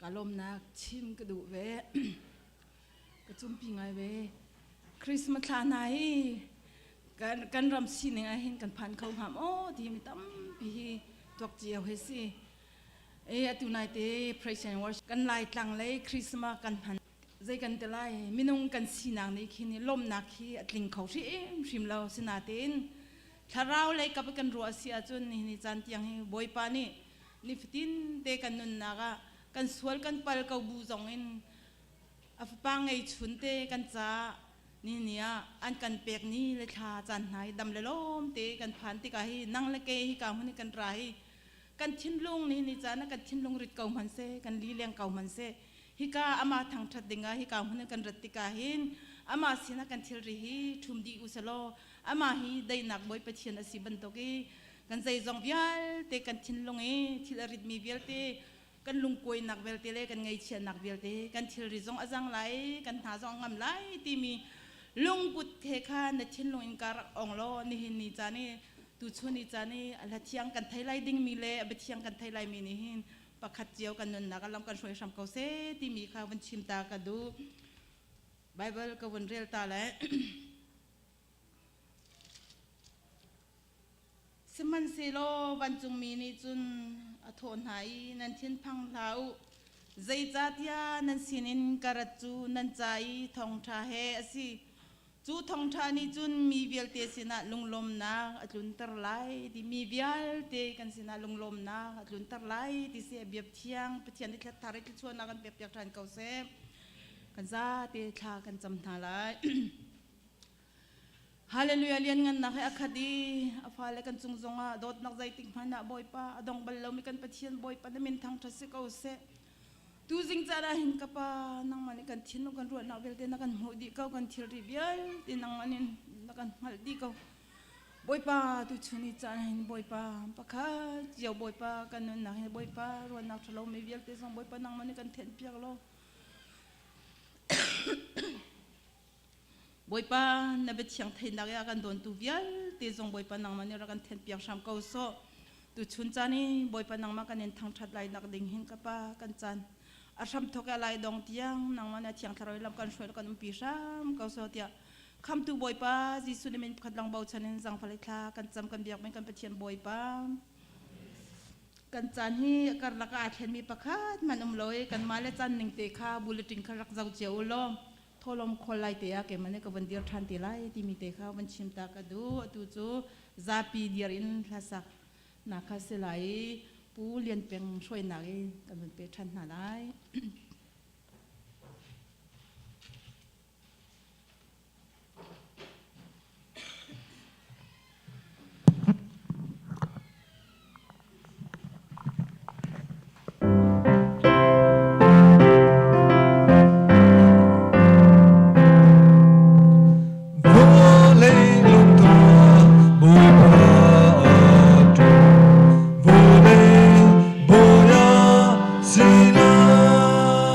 Ka lawmnak chim ka duh ve. Ka cumpi ngai ve. Christmas thla hna hi kan, kan ram sining ah hin kan phan kho hnga maw ti mi tampi hi tuak cio he si. E atu nai te praise and worship kan lai tlang lei Christmas kan hman zei kan te lai minung kan sinak nih khin lawmnak hi a tling kho hrim hrim lo sinatein thlarau lei kap kan ruah si ahcun nihin caan tiang hi Bawipa nih nifatin te kan nunnak ah kan sual kan pal ko bu zong in a fapa ngei chun te kan ca ni ni ah an kan pek ni le thla caan hna hi dam le lawm te kan phan tikah hi nang le ke hi ka hmun hi kan ra hi kan thinlung ni ni caan ah kan thinlung rit ko hman se kan li leng ko hman se hika ama thangthat dingah hika hmun kan rat tikah hin ama sinah kan thilri hi ṭhum dih usalaw ama hi daihnak bawi pathian a si bantuk i kan zeizong vialte kan thinlung i thil a ritmi vialte kan lungkuainak vialte le kan ngaihchiatnak vialte kan thilri zong a zang lai kan hna zong a ngam lai timi lungput he kha na thinlung in ka rak ong law nihin ni caan i tuchun ni caan i a hla thiang kan thei lai dingmi le a biathiang kan thei laimi nih hin pakhat cio kan nunnak ah lam kan hruai hram ko seh timi kha vun chim ta ka duh. Bible ka vun rel ta lai. Sihmanhsehlaw vancungmi nih cun a thawh hna i nan thinphang hlah u. Zeicahtiah nan sinin ka rat cu nan ca i thawngṭha he a si. Cu thawngṭha nih cun mi vialte sinah lunglawmnak a tlunter lai ti mi vialte kan sinah lunglawmnak a tlunter lai ti si a biap thiang Pathian nih thlat thar i thluachuahnak kan pekpiak ṭhan ko seh. Kan zate thla kan cam hna lai. Hallelujah lianngannak he a khat i a fale kan cung zongah dawtnak zeitik hmanh ah Bawipa a dong bal lomi kan Pathian Bawipa na min thangṭhat si ko seh. Tuzing caan ah hin ka pa nangmah nih kan thinlung kan ruahnak vialte na kan hmuh dih ko kan thilri vialte nangmah nih na kan hngalh dih ko. Bawipa tuchun ni caan ah hin Bawipa pakhat cio Bawipa kan nunnak hin Bawipa ruahnak ṭhalo mi vialte zong Bawipa nangmah nih kan thenh piak law Bawipa na biathiang theinak i a kan dawntu vialte zong Bawipa nangmah nih rak kan thenpiak hram ko sawh. Tuchun caan i Bawipa nangmah kan in thangṭhat lai nak ding hin ka pa kan caan a hram thawk i a lai dong tiang nangmah nih a thiang thlarau lam kan hruai kan umpi hram ko sawh tiah khamtu Bawipa Jesuh nih min pakhat lang bochan in zangfal thla kan cam kan biak men kan Pathian Bawipa kan caan hi karlak ah aa thlenmi pakhat man um lo i kanmah le caan ning te kha bulletin kha rak zoh cio u law tholom khol lai te ah keimah nih ka von dir ṭhan te lai timi te kha von chim ta ka duh. Atu cu zapi dir in hlasak nak kha si lai i Pu Lian Peng hruainak in kan von pe ṭhan hna lai. Vawlei lungtuah Bawipa a ṭu. Vawlei bawi a si lai.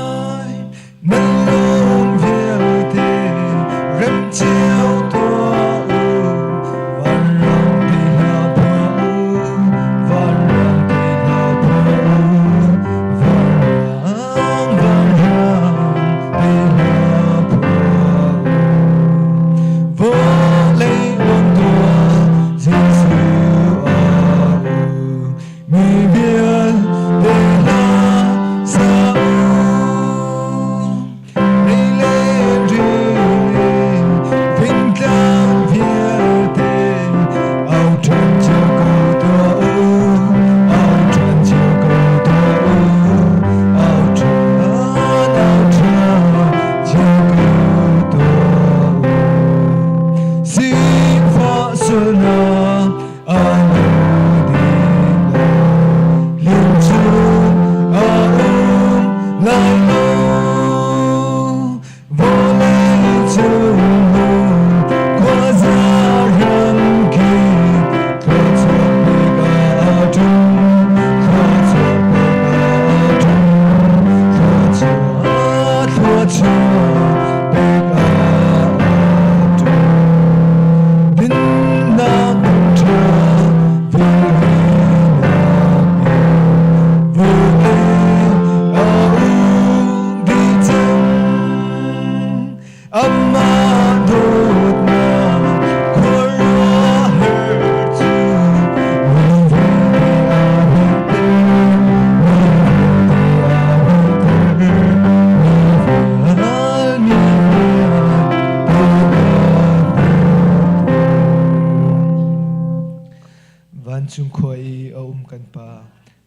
Vancung khua i a um kan Pa,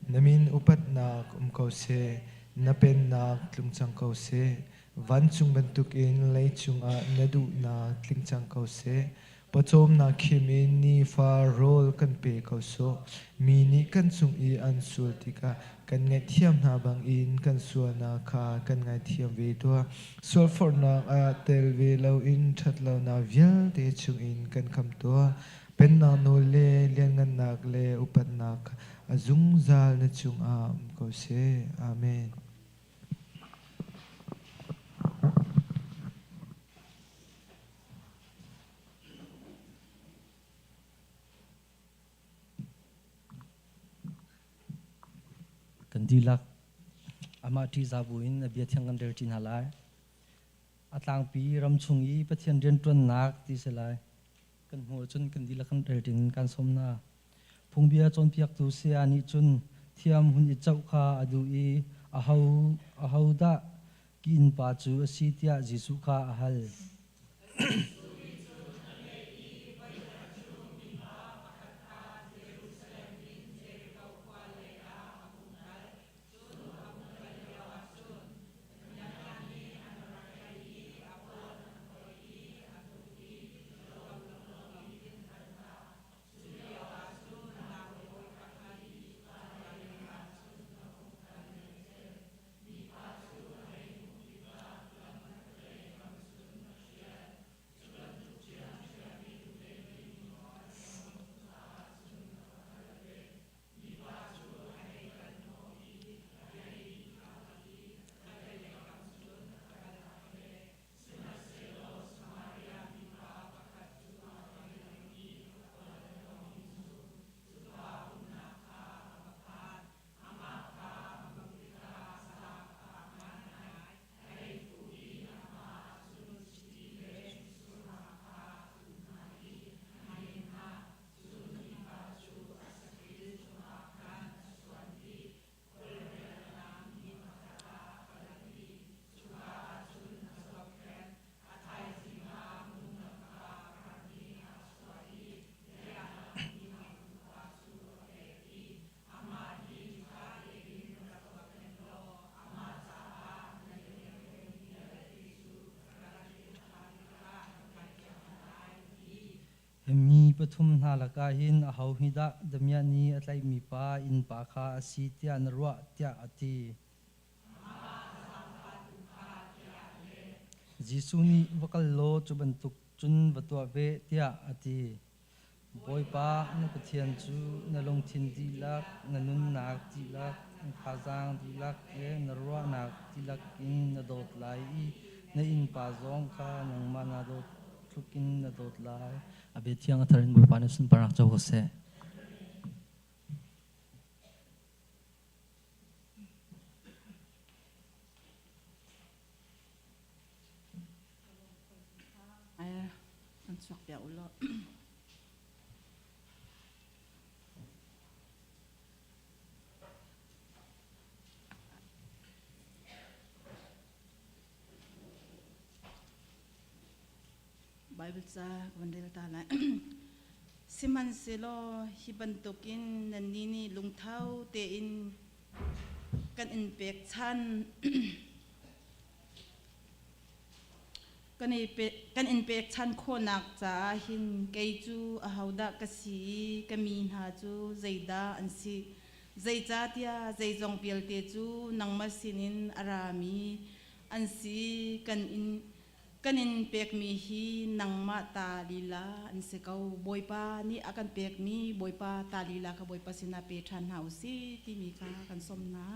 na min upatnak um ko seh, na pennak tlung cang ko seh. Vancung bantukin leicung ah na duhnak tling cang ko seh. Pawcawmnak khim in nifa rawl kan pe ko sawh. Mi nih kan cung i an sual tikah kan ngaihthiam hna bangin kan sualnak kha kan ngaithiam ve tuah. Sualforhnak ah tel ve loin ṭhatlonak vialte chungin kan kham tuah. Pennak nawl le lianngannak le upatnak a zungzal na cungah um ko seh. Amen. Kan dihlak amah ṭihzah buin a bia thiang kan rel ṭi hna lai. A tlangpi ram chung i Pathian rianṭuannak ti si lai. Kan hmuh ahcun kan dihlak kan rel ṭin kan sawm hna. Phungbia cawnpiaktu saya nih cun thiam hun i coh kha a duh i aho ahodah ki innpa cu a si tiah Jesuh kha a hal. Mi pathum hna lakah hin aho hi dah damiah nih a tlaihmi pa innpa kha a si tiah na ruah tiah a ti. Jesuh nih va kal law cu bantuk cun va tuah ve tiah a ti. Bawipa na Pathian cu na lungthin dihlak, na nunnak dihlak, na thazaang dihlak le na ruahnak dihlak in na dawt lai i na innpa zong kha nangmah naa dawt tluk in na dawt lai. A bia thiang a thar in Bawipa nih sunparnak co ko seh. An chuak piak u law. Bible ca ka van rel ta lai. Sihmanhsehlaw hi bantukin nannih nih lungtho tein kan in pekchan kan in pekchan khawhnak caah hin kei cu ahodah ka si i ka mi hna cu zeidah an si? Zeicahtiah zeizong vialte cu nangmah sinin a rami an si. Kan in kan in pekmi hi nangmah ta lila an si ko. Bawipa nih a kan pekmi Bawipa ta lila kha Bawipa sinah pe ṭhan hna u sih timi kha kan sawm hna.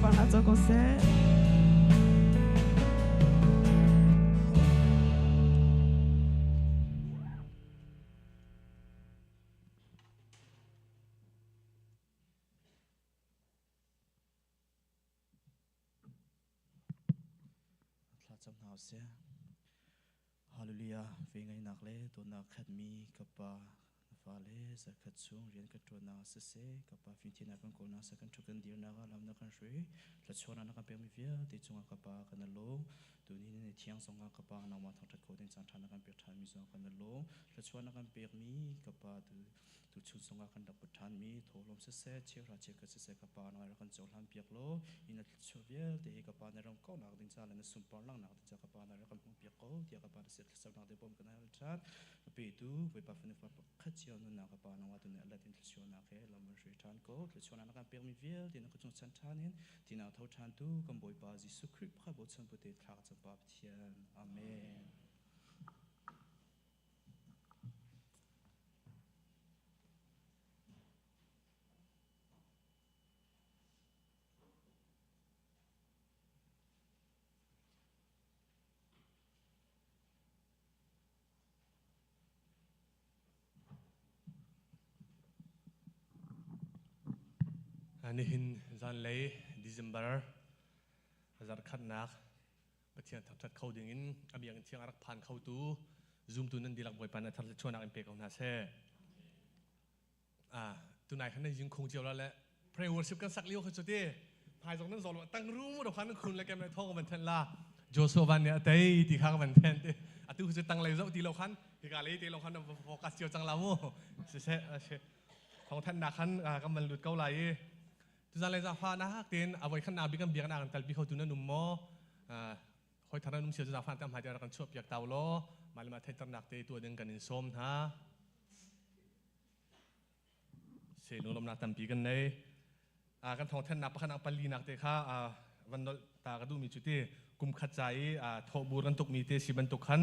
Sunparnak co ko seh. Thlacam hna usih. Hallelujah. Ve ngaihnak le dawtnak khatmi ka Pa, na fale zarkhat chung rian ka ṭuannak ah siseh, ka Pa fimthiamnak kan kawlnak seh, kan ṭhu kan dirnak ah lam na kan hrui, thluachuahnak na kan pekmi vialte cungah ka Pa kan i lawm. Tuni ni thiang zongah ka Pa nangmah thangṭhat kho ding caan ṭha na kan pek ṭhanmi zongah kan i lawm. Thluachuah na kan pekmi ka Pa tu tuchun zongah kan rak put ṭhanmi thawhlawm siseh, cheuhra cheukhat siseh ka Pa nang rak kan cohlan piak law, hi na thluachuah vialte hi ka Pa na ram kaunak ding ca le na sunpar langhnak ding ca ka Pa na rak kan hmuh piak ko tiah ka Pa na sin thlacamnak te bawm kan hal ṭhan. Ka petu Bawipa fanu fa pakhat cio nunnak ka Pa nangmah tu nih a let in thluachuahnak he lam van hrui ṭhan ko. Thluachuahnak na kan pekmi vialte na ka cung chan ṭhan in tinak tho ṭhan tu kan Bawipa Jesuh Khrih pakhat bochan bu te thla ka cam Pa Pathian. Amen. Nihin zanlei December zarhkhatnak Pathian thangṭhat kho dingin a biakinn thiang a rak phan khotu zumtu nan dihlak Bawipa nih a thar chuahnak in pe ko hna seh. Ah, tunai khan nan jing khung cio la le pray worship kan sak lio kha chu ti hmai zong nan zol tang ru do khan khun le kem le thong van then la Joshua van ne atei ti kha van then ti atu chu tang lei zo ti lo khan hika lei ti lo khan focus cio chang la mu si se se thong than na khan kan van lut ko lai i tuzan le zafa na hak tin avoi khan na bi kan biak na kan talpi kho tu nan um maw hoi thar nan um sia chu zafa tam hai te kan chuah piak taw lo malima theitar nak te tu ding kan in som hna Se lunglawmhnak tampi kan nei. Kan thawngthanhnak pakhat ah palinak te kha van nolh ta ka duhmi cu ti kum khat ca i thawhbur kan tukmi te si bantuk khan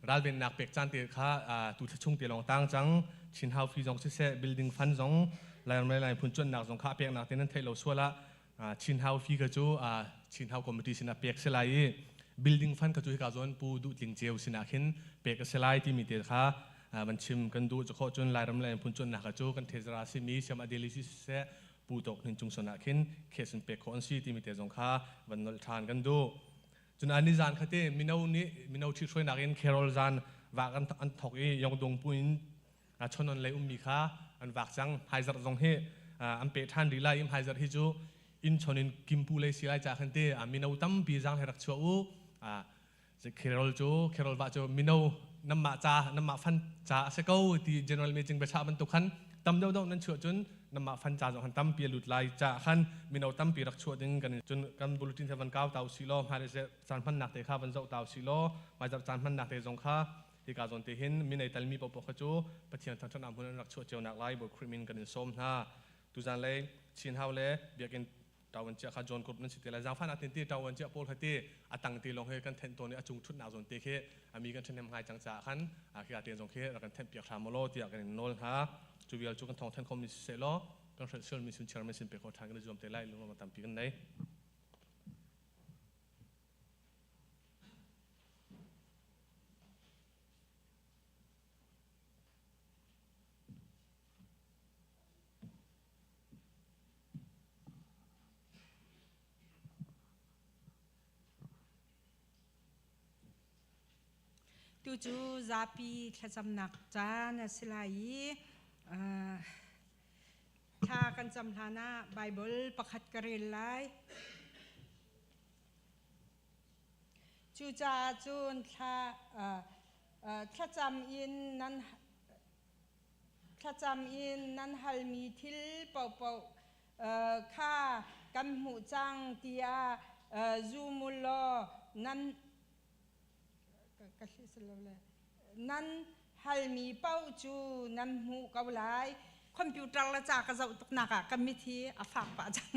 ralvennak pek caan te kha tu thla chung te lawng tang cang. Chin Hau Fee zong siseh building fund zong Lairam le Lai phun cuanhnak zong kha a peknak te nan theih lo sual ah Chin Hau Fee kha cu Chin Hau Committee sinah pek si lai i building fund kha cu hika zawn Pu Duh Tling Ceu sinah khin pek a si lai timi te kha van chim kan duh. Cu khawh cun Lairam le phun cuanhnak kha cu kan thezara simi Siam Adeli siseh Pu Tawk Hnin Cung son ah khin khes in pek khawh an si timi te zong kha van nolh ṭhan kan duh. Cun ni zan kha te mino nih mino ṭhithruainak in carol zan vak an thok i Yongdong pu in chonon lei ummi kha an vak cang. Hmaizarh zong hi an peh ṭhan rih lai i hmaizarh hi cu inn chon in kimpu lei si lai ca khan te mino tampi zaang he rak chuah u. Carol cu carol vah cu mino namah ca namah fan ca a si ko ti general meeting biachah bantuk khan tam deuh nan chuah cun namah fan ca zong khan tampi a lut lai ca khan mino tampi rak chuah ding kan cun kan bulletin he van kau tau si law hmai caan hmannak te kha van zoh tau si law hmaizarh caan hmannak te zong kha Hika zawn te hin minei talmi paohpaoh kha cu Pathian thangṭhatnak hmun an rak chuah cio nak lai Bawi Khrih min kan in sawm hna. Tuzan lei Chin Hau le Biakinn ṭawan cia kha John Group nan si te lai. Zaangfahnak tin ti ṭawan cia pawl kha ti a tang te lawng he kan thenh tawn i a cung ṭhutnak zawn te khi a mi kan ṭhahnem ngai cang caah khan khika te zong khi rak kan thenh piak hram law tiah kan in nawl hna. Cu vial cu kan thawng thanh khomi siseh law kan hrelh sualmi sun chairman sin pe kho ṭhan kan i zuam te lai lunglawmhnak tampi kan nei. Tucu zapi thlacamnak caan a si lai i thla kan cam hlan ah Baibal pakhat ka rel lai. Cucaah cun thlacam in nan thlacam in nan halmi thil paohpaoh kha kan hmuh cang tiah zum u law nan nan halmi paoh cu nan hmuh ko lai. Computer le ca ka zoh tuk nak ah ka mit hi a fak pah cang.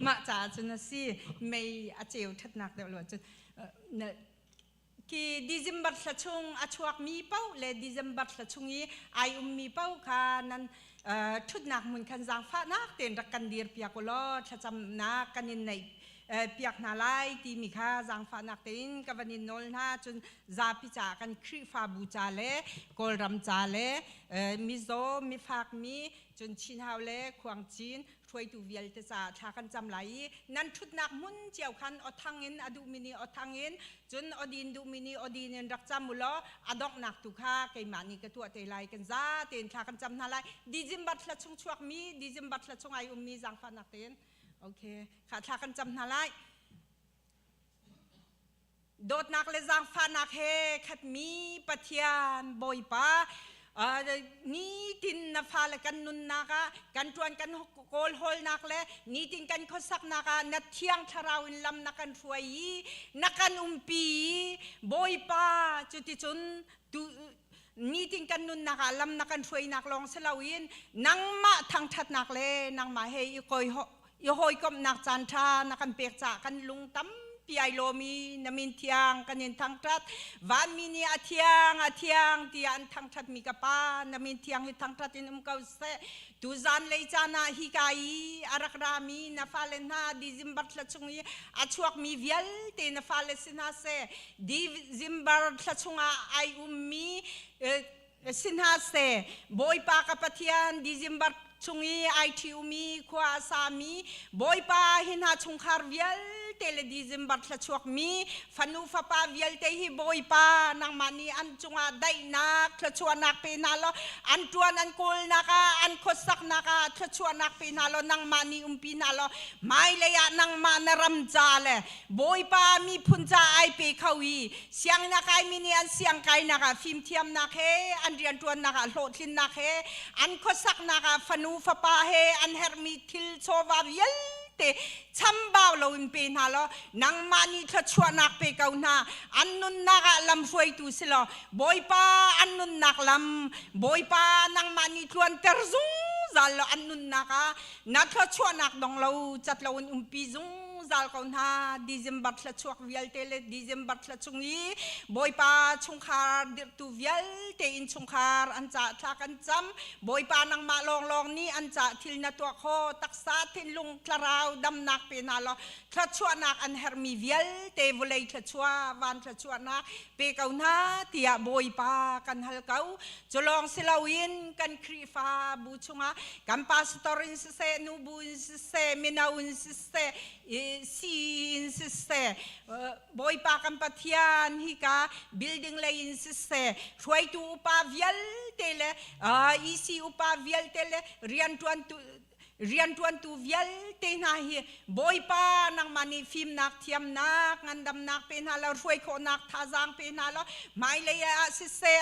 Mah caah cun a si. Mei a ceu ṭhatnak deuh lo cun. Khi December thla chung a chuakmi paoh le December thla chung i ai ummi paoh kha nan ṭhutnak hmun khan zaangfahnak tein rak kan dir piak u law thlacamnak kan in neih piak hna lai timi kha zaangfahnak tein ka van in nawl hna. Cun zapi caah kan Khrihfabu ca le Kawlram ca le mizaw mifakmi cun Chinhau le Khuangcin hruaitu vialte caah thla kan cam lai i nan ṭhutnak hmun cio khan aw thang in a duhmi nih aw thang in cun awdin duhmi nih awdin in rak cam u law a donghnak tu kha keimah nih ka tuah te lai. Kan za tein thla kan cam hna lai. December thla chung chuakmi, December thla chung ai ummi, zaangfahnak tein, okay, kha thla kan cam hna lai. Dawtnak le zaangfahnak he khatmi Pathian Bawipa, nitin na fale kan nunnak ah kan ṭuan kan kawl hawlnak le nitin kan khuasaknak ah na thiang thlarau in lam na kan hruai i na kan umpi i Bawipa, cuticun tu nitin kan nunnak ah lam na kan hruainak lawng si loin nangmah thangṭhatnak le nangmah he i koi i hawikomhnak caan ṭha na kan pek caah kan lung tampi ai lawm i na min thiang kan in thangṭhat. Vanmi nih a thiang, a thiang tiah an thangṭhatmi ka Pa, na min thiang hi thangṭhat in um ko seh. Tuzan lei caan ah hika i a rak rami na fale hna, December thla chung i a chuakmi vialte na fale si hna seh, December thla chungah ai ummi si hna seh, Bawipa ka Pathian, December chung i ai ṭhi-umi, khua a sami, Bawipa, hi hna chungkhar vialte le December thla chuakmi fanu fapa vialte hi, Bawipa, nangmah nih an cungah daihnak thluachuahnak pe hna law an ṭuan an kawlnak ah, an khuasaknak ah thluachuahnak pe hna law nangmah nih umpi hna law hmailei ah nangmah na ram ca le Bawipa miphun ca ai pe kho i sianginn a kaimi nih an siang kainak ah fimthiamnak he, an rianṭuannak ah hlawhtlinnak he, an khuasaknak ah fanu fapa he an herhmi thil chawva vialte chambau loin pe hna law nangmah nih thluachuahnak pe ko hna. An nunnak ah lamhruaitu si law, Bawipa, an nunnak lam, Bawipa, nangmah nih tluanter zungzal law an nunnak ah na thluachuahnak dong lo cat loin umpi zungzal ko hna. December thla chuak vialte le December thla chung i Bawipa chungkhar dirhtu vialte, in chungkhar an ca thla kan cam. Bawipa, nangmah lawnglawng nih an ca thil na tuah kho. Taksa, thinlung, thlarau damnak pe hna law thluachuahnak an herhmi vialte, vawlei thluachuah, van thluachuahnak pe ko hna tiah Bawipa kan hal ko. Culawng si loin kan Khrihfa bu chungah kan pastor in siseh, nubu in siseh, mino in siseh, si in siseh, Bawipa kan Pathian, hika building lei in siseh, hruaitu upa vialte le EC upa vialte le rianṭuantu rianṭuantu vialte hna hi, Bawipa, nangmah nih fimnak, thiamnak, ngandamnak pe hna law hruai khawhnak thazaang pe hna law hmailei ah siseh,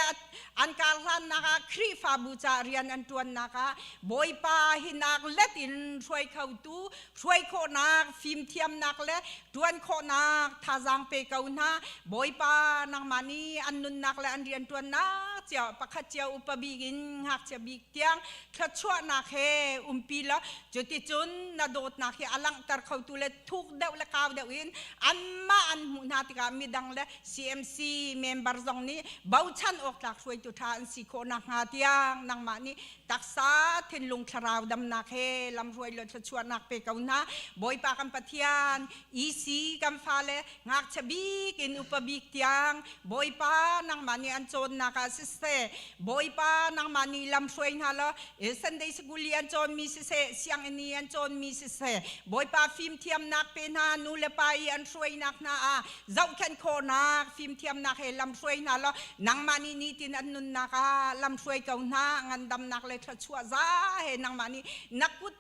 an kar hlannak ah, Khrihfabu ca rian an ṭuannak ah, Bawipa, hinak let in hruai khotu hruai khawhnak fimthiamnak le ṭuan khawhnak thazaang pe ko hna. Bawipa, nangmah nih an nunnak le an rianṭuannak cio, pakhat cio, upa bik in ngakchia bik tiang thluachuahnak he umpi law cuticun na dawtnak hi a langhter khotu le thuk deuh le kau deuh in anmah an hmuh hna tikah midang le CMC member zong nih bochan awk tlak hruaitu ṭha an si khawh nakhnga tiang nangmah nih taksa, thinlung, thlarau damnak he lamhruai le thluachuahnak pe ko hna. Bawipa kan Pathian, EC kan fale ngakchia bik in upa bik tiang, Bawipa, nangmah nih an cawnnak ah siseh, Bawipa, nangmah nih lamhruai hna law Sunday School i an cawnmi siseh, sianginn i an cawnmi siseh, Bawipa, fimthiamnak pe hna. Nu le pa i an hruainak hna ah zohkhenh khawhnak fimthiamnak he lamhruai hna law nangmah nih nitin an nunnak ah lamhruai ko hna. Ngandamnak le thluachuah za he nangmah nih na kut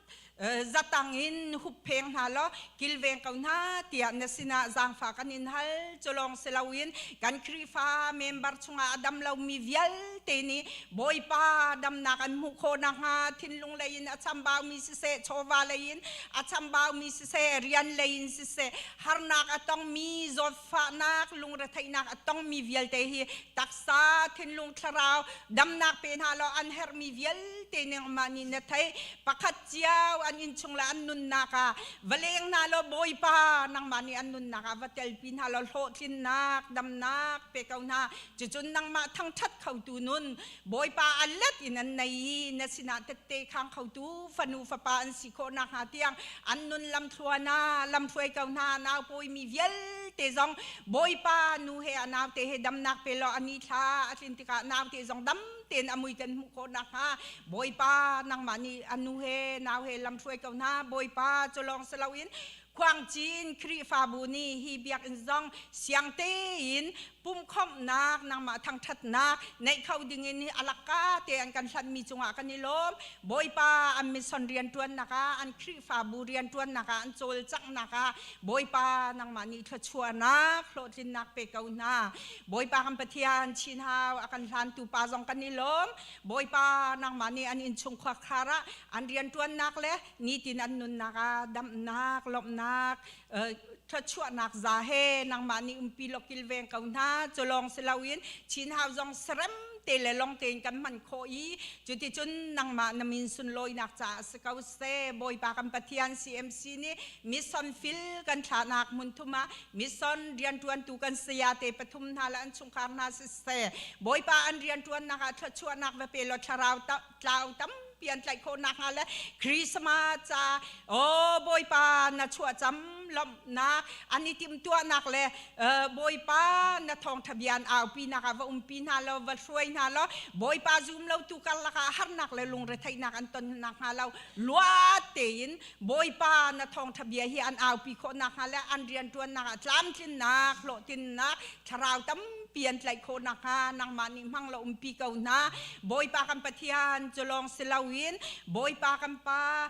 zatang in huppheng hna law kilveng ko hna tiah na sinah zaangfah kan in hal. Culawng si loin kan Khrihfa member chungah a dam lomi vialte nih, Bawipa, damnak an hmuh khawh nakhnga, thinlung lei in a chambaumi siseh, chawva lei in a chambaumi siseh, rian lei in siseh, harnak a tongmi, zawtfahnak, lungretheihnak a tongmi vialte hi taksa, thinlung, thlarau damnak pe hna law an herhmi vialte nangmah nih na theih. Pakhat cio an innchung le an nunnak ah va leng hna law Bawipa nangmah nih an nunnak ah va telpi hna law hlawhtlinnak damnak pe ko hna. Cucun nangmah thangṭhat khotu nun Bawipa a let in an nei i na sinah tette khang khotu fanu fapa an si khawh nakhnga tiang an nun lamthluan ah lamhruai ko hna. Nau pawimi vialte zong Bawipa nu he a naute he damnak pe law a ni thla a tlin tikah naute zong dam tein a mui kan hmuh khawh nakhnga Bawipa nangmah nih a nu he nau he lamhruai ko hna. Bawipa cu lawng si loin Khuangcin Khrihfabu nih hi biakinn zong siang tein pumkhawmhnak nangmah thangṭhatnak neih kho dingin a lakka te an kan hlanhmi cungah kan i lawm. Bawipa an mission rianṭuannak ah an Khrihfabu rianṭuannak ah an cawlcanghnak ah Bawipa nangmah nih thluachuahnak hlawhtlinnak pe ko hna. Bawipa kan Pathian chin hau a kan hlantu pa zong kan i lawm. Bawipa nangmah nih an innchung khuakhar ah an rianṭuannak le nitin an nunnak ah damnak, lawmhnak, thluachuahnak za he nangmah nih umpi law kilveng ko hna. Cu lawng si loin chin hau zong serem te le long tein kan hman khawh i cuticun nangmah na min sunlawinak caah si ko seh. Bawipa kan Pathian CMC nih mission fil kan thlahnak hmun thum ah mission rianṭuantu kan saya te pathum hna le an chungkhar hna siseh Bawipa an rianṭuannak ah thluachuahnak va pe law thlarau tlau tampi an tlaih khawh nakhnga le Christmas ca aw Bawipa na chuahcam lawmhnak an i timhtuahnak le Bawipa na thawngṭha bia an aupinak ah va umpi hna law va hruai hna law Bawipa zum lotu karlak ah harnak le lungretheihnak an ton nakhnga lo luat tein Bawipa na thawngṭha bia hi an aupi khawh nakhnga le an rianṭuannak ah tlamtlinnak, hlawhtlinnak, thlarau tampi an tlaih khawh nakhnga nangmah nih hmang law umpi ko hna. Bawipa kan Pathian cu lawng si loin Bawipa kan Pa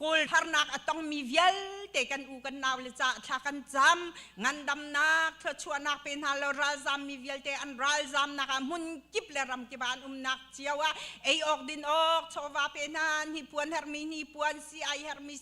Kawl harnak a tongmi vialte kan u kan nau le ca thla kan cam ngandamnak thluachuahnak pe hna law ralzammi vialte an ralzamnak ah hmun kip le ram kip ah an umnak cio ah ei awk din awk chawva pe hna hnipuan hermi hnipuan si-ai hermi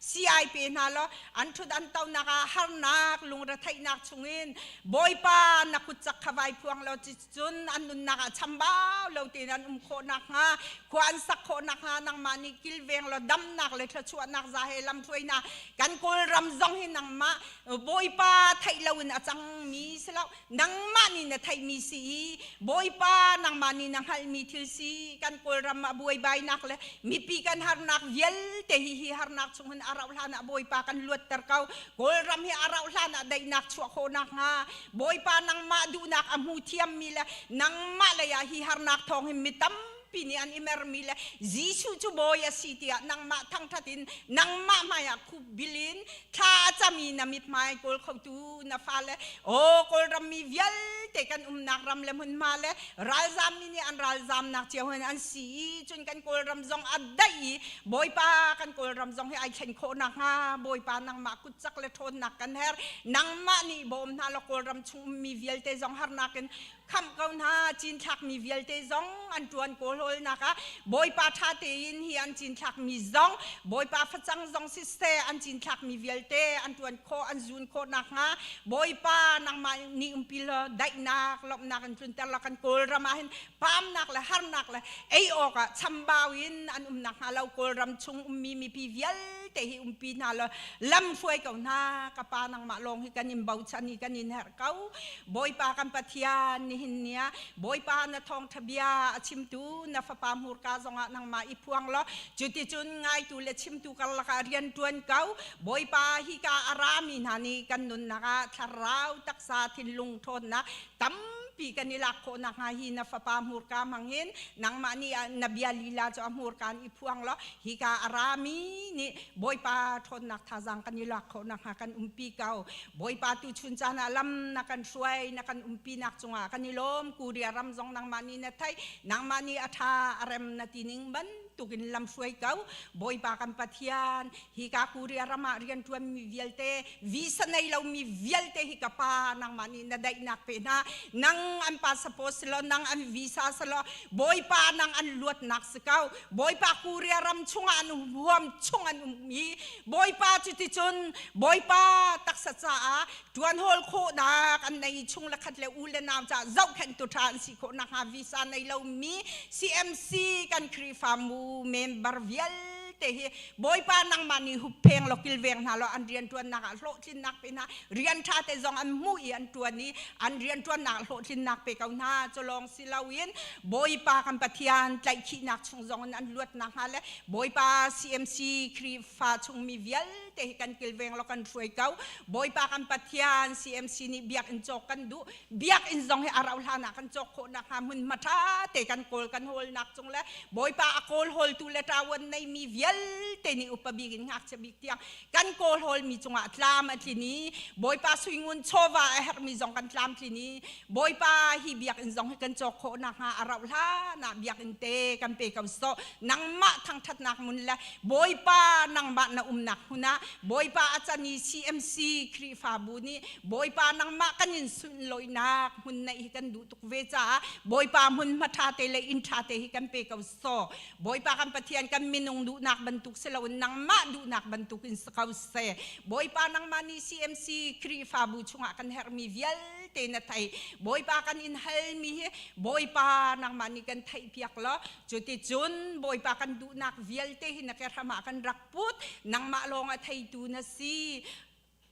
si-ai pe hna law an ṭhut an tonak ah harnak lungretheihnak chungin Bawipa na kut cak kha vai phuang law cun an nunnak ah chambau lo tein an um khawh nakhnga khua an sak khawh nakhnga nangmah nih kilveng law damnak le thluachuahnak za he lamhruainak kan Kawlram zong hi nangmah Bawipa theih loin a cangmi si lo nangmah nih na theihmi si i Bawipa nangmah nih na hngalhmi thil si kan Kawlram ah buaibainak le mipi kan harnak vialte hi hi harnak chung hin a rauh hlan ah Bawipa kan luatter ko Kawlram hi a rauh hlan ah daihnak chuah khawh nakhnga Bawipa nangmah duhnak a hmu thiammi le nangmah lei ah hi harnak thawng hin mi tam tampi nih an i mermi le Jesuh cu bawi a si tiah nangmah thangṭhat in nangmah hmaiah khup bil in thla a cami na mithmai kawl khotu na fale aw Kawlram mi vialte kan umnak ram le hmunhma le ralzammi nih an ralzamnak cio hin an si i cun kan Kawlram zong a daih i Bawipa kan Kawlram zong hi ai thlen khawh nakhnga Bawipa nangmah kutcak le ṭhawnnak kan her nangmah nih bawm hna law Kawlram chung ummi vialte zong harnak in khamh ko hna cinthlakmi vialte zong an ṭuan kawlhawlnak ah Bawipa ṭha tein hi an cinthlakmi zong Bawipa facang zong siseh an cinthlakmi vialte an ṭuan khawh an zun khawh nakhnga Bawipa nangmah nih umpi law daihnak lawmhnak in tlunter law kan Kawlram ah hin pamnak le harnak le ei awkah chambau in an um nakhnga lo Kawlram chung ummi mipi vialte hi umpi hna law lam hruai ko hna ka pa nangmah lawng hi kan in bochan i kan in herh ko Bawipa kan Pathian nihin ni ah Bawipa na thawngṭha bia a chimtu na fapa hmurka zongah nangmah i phuang law cuticun ngaitu le chimtu karlak ah rian ṭuan ko Bawipa hika a rami hna nih kan nunnak ah thlarau taksa thinlung ṭhawnnak tampi kan i lak khawh nakhnga hi na fapa hmurka hmangin nangmah nih na bia lila cu a hmurka in i phuang law hika a rami nih Bawipa ṭhawnnak thazaang kan i lak khawh nakhnga kan umpi ko Bawipa tu chun caan ah lam na kan hruai na kan umpinak cungah kan i lawm Korea ram zong nangmah nih na theih nangmah nih a ṭha a rem na ti ning bantukin lam hruai ko Bawipa kan Pathian hika Korea ram ah rianṭuan mi vialte visa nei lomi vialte hi ka pa nangmah nih na daihnak pe hna nang an passport si lo nang an visa si lo Bawipa nang an luatnak si ko Bawipa Korea ram chungah an huam chung an um i Bawipa cuticun Bawipa taksa caah ṭuanhawl khawhnak an nei chung le khat le u le nau caah zohkhenhtu ṭha an si khawh nakhnga visa nei lomi CMC kan Khrihfamu member vialte. vialte hi Bawipa nangmah nih huppheng law kilveng hna law an rianṭuannak ah hlawhtlinnak pe hna. Rian ṭha te zong an hmuh i an ṭuan i an rianṭuannak ah hlawhtlinnak pe ko hna. Cu lawng si loin Bawipa kan Pathian tlaihkhihnak chung zong in an luat nakhnga le Bawipa CMC Khrihfa chungmi vialte hi kan kilveng law kan hruai ko. Bawipa kan Pathian CMC nih biakinn cawk kan duh. Biakinn zong hi a rauh hlan ah kan cawk khawh nakhnga hmunhma ṭha te kan kawl kan hawlnak cung le Bawipa a kawl hawltu le ṭavuan neimi vialte nih upa bik in ngakchia bik tiang kan kawl hawlmi cungah tlam a tlin i Bawipa suingun chawva a herhmi zong kan tlam tlin i Bawipa hi biakinn zong hi kan cawk khawh nakhnga a rauh hlan ah biakinn te kan pe ko sawh nangmah thangṭhatnak mun le Bawipa nangmah na umnak hmun ah Bawipa a can i CMC Khrihfabu nih Bawipa nangmah kan in sunlawinak hmun neih hi kan duh tuk ve caah Bawipa hmunhma ṭha te le inn ṭha te hi kan pe ko sawh. Bawipa kan Pathian kan minung duhnak bantuk si loin nangmah duhnak bantuk in si ko seh. Bawipa nangmah nih CMC Khrihfabu chungah kan herhmi vialte na thei. Bawipa kan in halmi hi Bawipa nangmah nih kan theihpiak law cuticun Bawipa kan duhnak vialte hi na ke hram ah kan rak put. Nangmah lawng a theitu na si.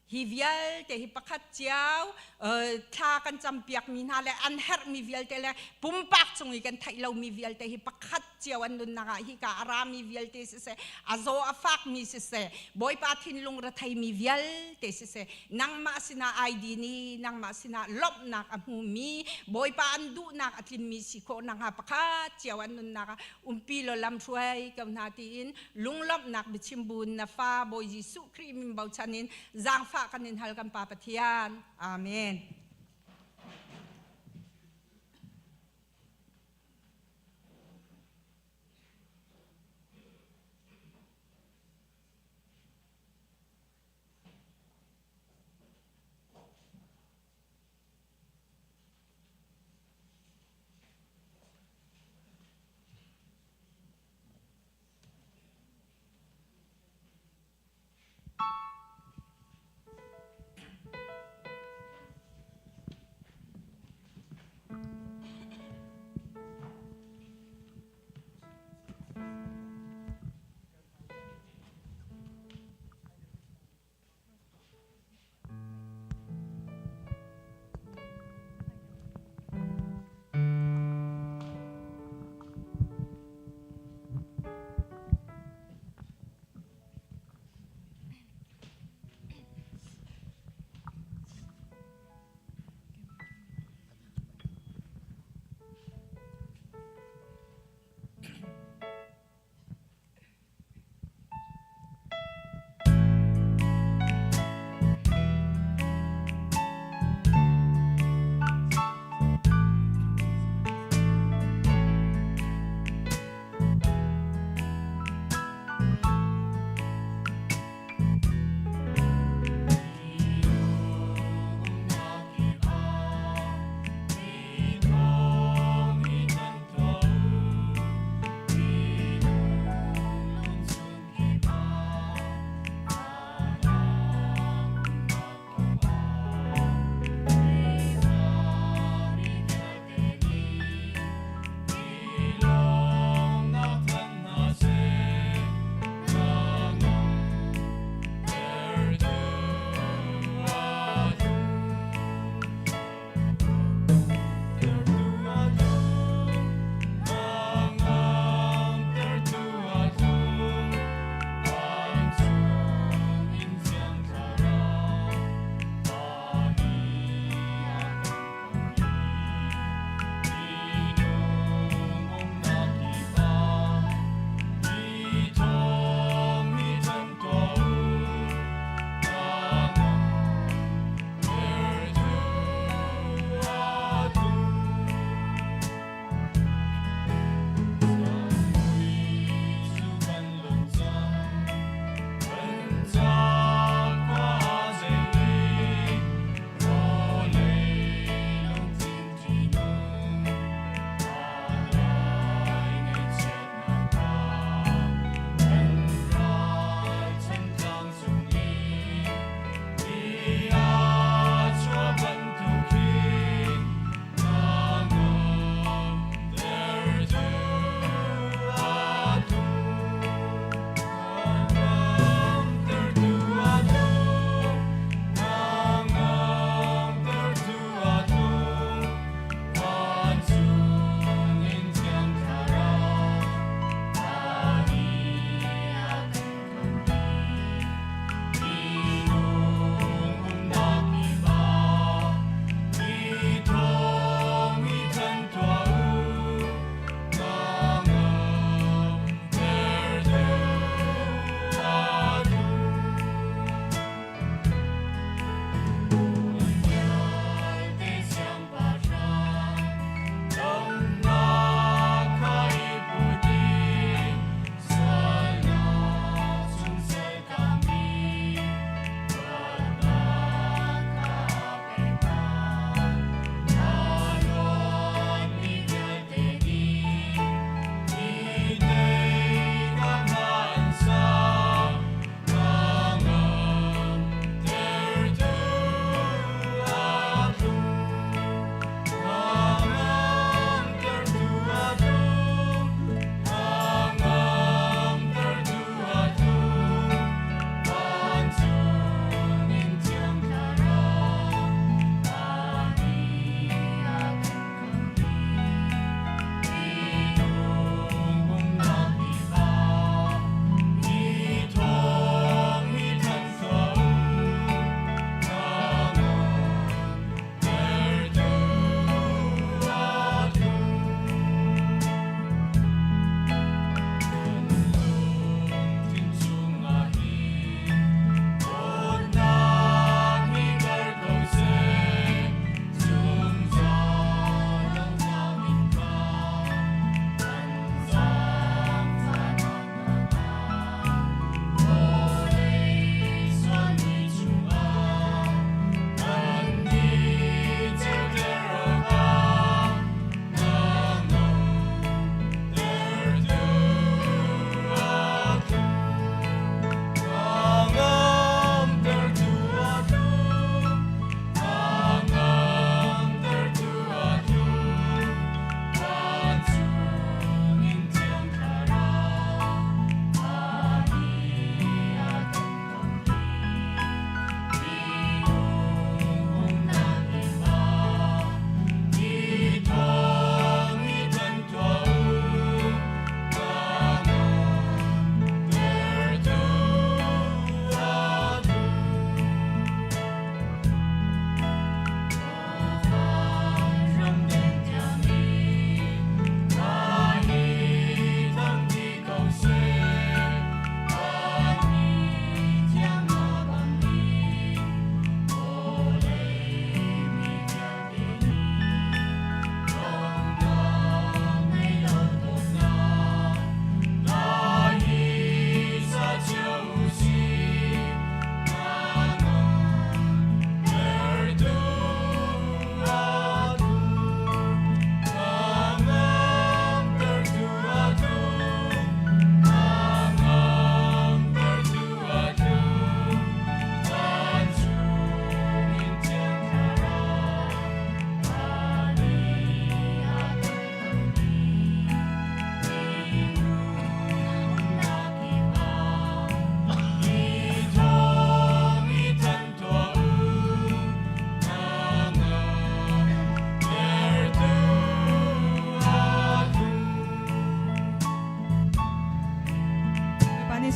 Hi vialte hi pakhat cio thla kan campiakmi hna le an herhmi vialte le pumpak cung i kan theih lomi vialte hi pakhat cio an nunnak ah hika a rami vialte siseh, a zaw a fakmi siseh, Bawipa thinlung retheimi vialte siseh, nangmah sinah ai din i nangmah sinah lawmhnak a hmumi, Bawipa an duhnak a tlinmi si khawh nakhnga pakhat cio an nunnak ah umpi law lamhruai ko hna tiin lunglawmhnak biachim buin na fa Bawi Jesuh Khrih min bochan in zaangfah kan in hal kan Pa Pathian. Amen.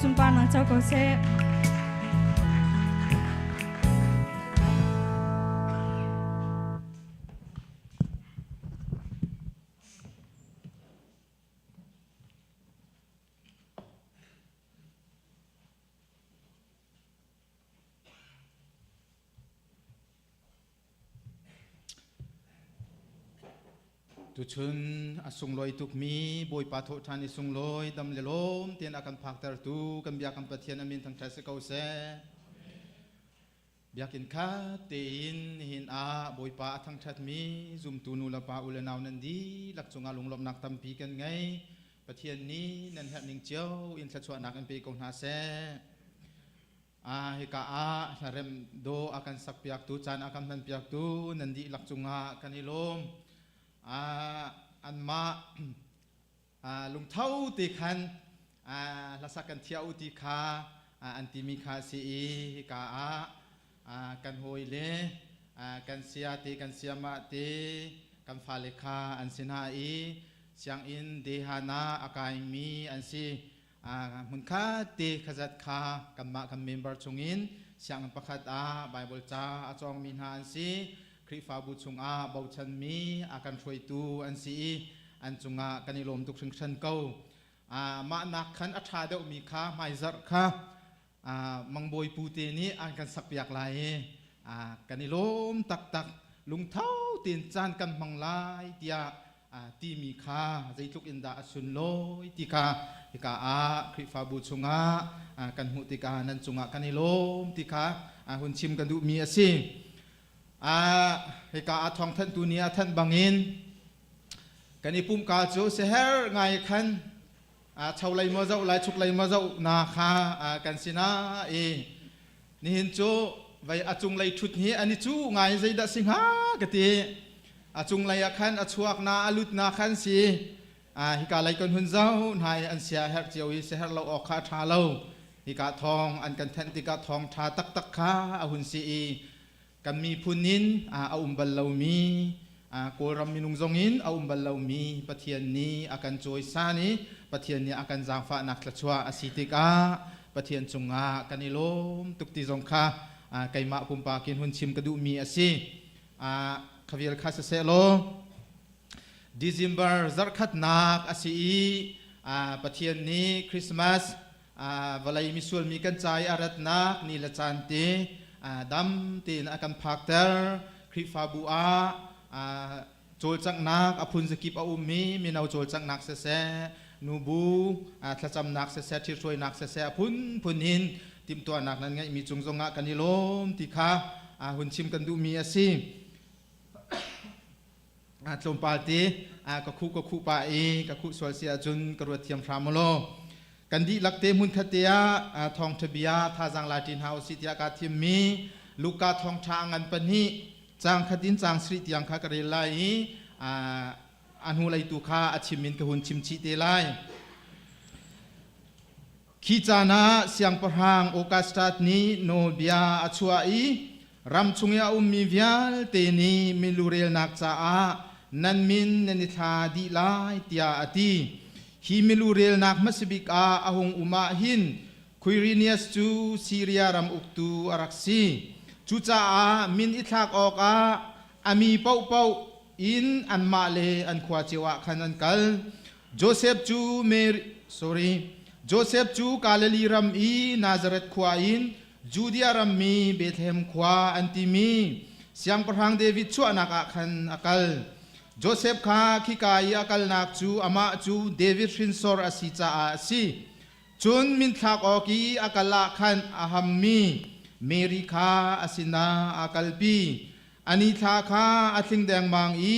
sunparnak co ko seh. Tuchun a sunglawi tukmi Bawipa thawhṭhan i sunglawi dam le lawm tein a kan phaktertu kan bia kan Pathian a min thangṭhat si ko seh. Biakinn khat tein nihin ah Bawipa a thangṭhatmi zumtu nu le pa u le nau nan dihlak cungah lunglawmhnak tampi kan ngei. Pathian nih nan herh ning cio in thluachuahnak in pe ko hna seh. Ah hika ah hlarem do a kan sakpiaktu caan a kan hmanpiaktu nan dihlak cungah kan i lawm. Ah anmah lungtho te khan hlasak kan thiah u ti kha an timi kha a si i hika ah kan hawi le kan sia te kan siamah te kan fale kha an si hna i sianginn dehana a kaimi an si. Hmunkhat te khazat kha kanmah kan member chungin sianginn pakhat ah Bible ca a cawngmi hna an si. Khrihfabu chungah bochanmi a kan hruaitu an si i an cungah kan i lawm tuk hringhran ko. Mah nak khan a ṭha deuhmi kha hmaizarh kha mangbawi pu te nih an kan sakpiak lai i kan i lawm taktak. Lungtho tein caan kan hmang lai tiah timi kha zeitluk in dah a sunlawi ti kha hika ah Khrihfabu chungah kan hmuh tikah nan cungah kan i lawm ti kha hun chim ka duhmi a si. Hika ah thawngthanhtu nih a thanh bangin kan i pumka cu siaherh ngai khan cholei maw zoh lai chuklei maw zoh na kha kan si na i nihin cu vei a cunglei ṭhut hi an i cu ngai zeidah si hnga ka ti. A cunglei ah khan a chuak na a lut na khan si. Hika lei kan hun zoh hna i an sia herh cio i siaherh lo awk kha a ṭha lo. Hika thawng an kan thenh tikah thawng ṭha taktak kha a hun si i kan miphun in a um bal lomi, Kawlram minung zong in a um bal lomi Pathian nih a kan cawisan i Pathian nih a kan zaangfahnak thluachuah a si tikah Pathian cungah kan i lawm tuk ti zong kha keimah pumpak in hun chim ka duhmi a si. Khavial kha siseh law December zarhkhatnak a si i Pathian nih Christmas vawlei misual mi kan ca i a ratnak ni le caan te dam tein a kan phakter. Khrihfabu ah cawlcanghnak a phun zakip a ummi mino cawlcanghnak siseh, nubu thlacamnak siseh, ṭhithruainak siseh, a phunphun in timhtuahnak nan ngeihmi cung zongah kan i lawm ti kha hun chim kan duhmi a si. Tlawmpal te ka khuh ka khuh pah i ka khuh sual si ahcun ka ruat thiam hram u law. Kan dihlak te hmunkhat te ah thawngṭha bia thazaang la ṭi hna usih tiah kaa thimmi Luka thawngṭha a ngan pahnih caang khat in caang sarih tiang kha ka rel lai i a hnulei tu kha a chim in ka hun chim chih te lai. Khi caan ah siangpahrang Augustus nih nawlbia a chuah i ram chung i a ummi vialte nih milurelnak caah nan min nan i thla dih lai tiah a ti. Hi milurelnak hmasabik ah a hung um ah hin Quirinius cu Siria ram uktu a rak si. Cucaah min i thlak awkah a mi paohpaoh in anmah le an khua cio ah khan an kal. Josef cu Mary, sorry, Josef cu Galilee ram i Nazareth khua in Judea rammi Bethlehem khua an timi Siangpahrang David chuahnak ah khan a kal. Josef kha khika i a kalnak cu amah cu David hrinsor a si caah a si. Cun minthlak awk i a kal ah khan a hammi Mary kha a sinah aa kalpi. A nithla kha a tling dengmang i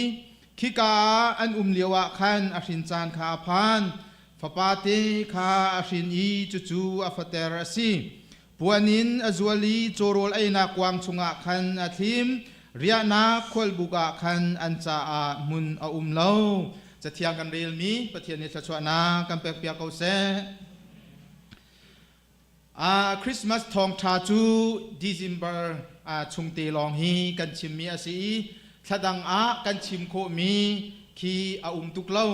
Khika ah an um lioah khan a hrin caan kha a phan. Fapate kha a hrin i cucu a fater a si. Puan in a zual i cawrawl einak kuang chungah khan a thlim. Riahnak khualbuk ah khan an caah hmun a um lo. Cathiang kan relmi Pathian nih thluachuahnak kan pekpiak ko seh. Christmas thawngṭha cu December chungte lawng hi kan chimmi a si i thla dang ah kan chim khawhmi khi a um tuk lo.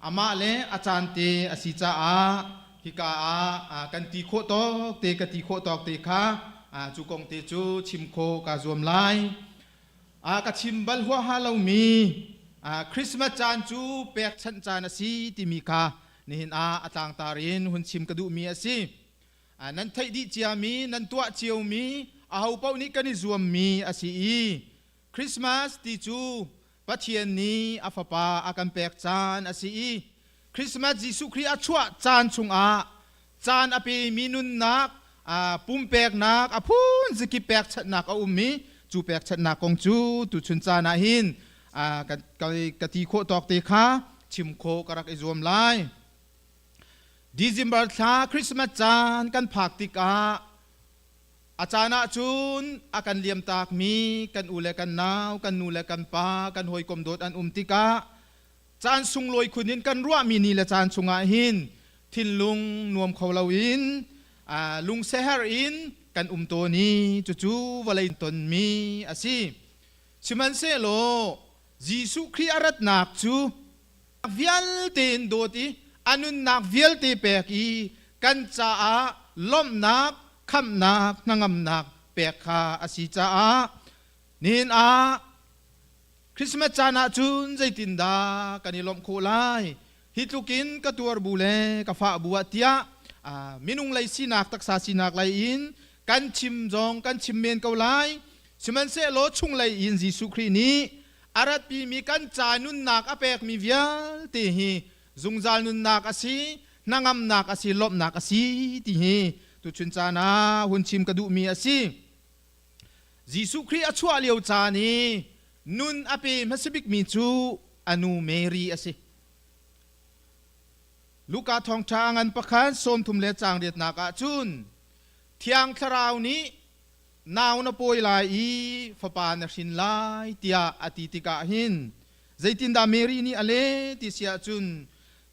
Amah le a caan te a si caah Hika ah kan ti khawh tawk te ka ti khawh tawk te kha cu kong te cu chim khawh kaa zuam lai. Ka chim bal huaha lomi Christmas caan cu pekchanh caan a si timi kha nihin ah a tlangtar in hun chim ka duhmi a si. Nan theih dih ciami, nan tuah ciomi, aho paoh nih kan i zuammi a si i Christmas ti cu Pathian nih a Fapa a kan pek caan a si i Christmas Jesuh Khrih a chuah caan chungah caan a pemi nunnak, pumpeknak, a phun zikip pekchanhnak a um i cu pekchanhnak kong cu tuchun caan ah hin ka ti khawh tawk te kha chim khawh ka rak i zuam lai. December thla Christmas caan kan phak tikah A caan ahcun a kan liamtakmi kan u le kan nau, kan nu le kan pa, kan hawikom dawt an um tikah caan sunglawi khun in kan ruahmi ni le caan chungah hin thinlung nuam kho loin lungseher in kan um tawn i cucu vawlei tonmi a si. Sihmanhsehlaw Jesuh Khrih a ratnak cu vialte in dawt i a nunnak vialte pek i kan caah lawmhnak, khamhnak, hnangamnak pek kha a si caah nihin ah Christmas caan ah cun zeitindah kan i lawmh khawh lai? Hi tlukin ka tuar bu le ka fah bu ah tiah minung lei sinak taksa sinak lei in kan chim zong kan chim men ko lai. Sihmanhsehlaw chunglei in Jesuh Khrih nih a ratpimi kan ca nunnak a pekmi vialte hi zungzal nunnak a si, hnangamnak a si, lawmhnak a si ti hi tuchun caan ah hun chim ka duhmi a si. Jesuh Khrih a chuah lio caan i nun a pe hmasa bikmi cu a nu Mary a si. Luka thawngṭha a ngan pakhat 30 le caang riatnak ah cun Thiang Thlarau nih nau na pawi lai i fapa na hrin lai tiah a ti tikah hin zeitindah Mary nih a leh ti si ahcun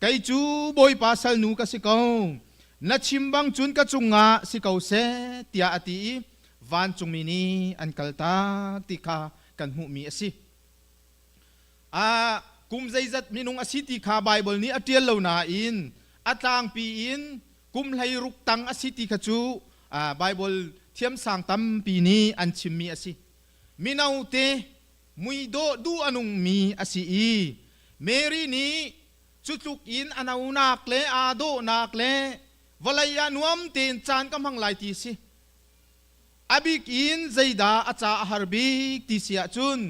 kei cu Bawipa salnu ka si ko na chim bang cun ka cungah si ko seh tiah a ti i vancungmi nih an kaltak ti kha kan hmuhmi a si. A kum zeizat minung a si ti kha Baibal nih a ṭial lo nain a tlangpi in kum 16 tang a si ti kha cu Baibal thiamsang tampi nih an chimmi a si. Mino te muidawh duh a nungmi a si i Mary nih cu tluk in a nonak le aa dawhnak le vawlei ah nuam tein caan ka hmang lai ti si. A bik in zeidah a ca a har bik ti si ahcun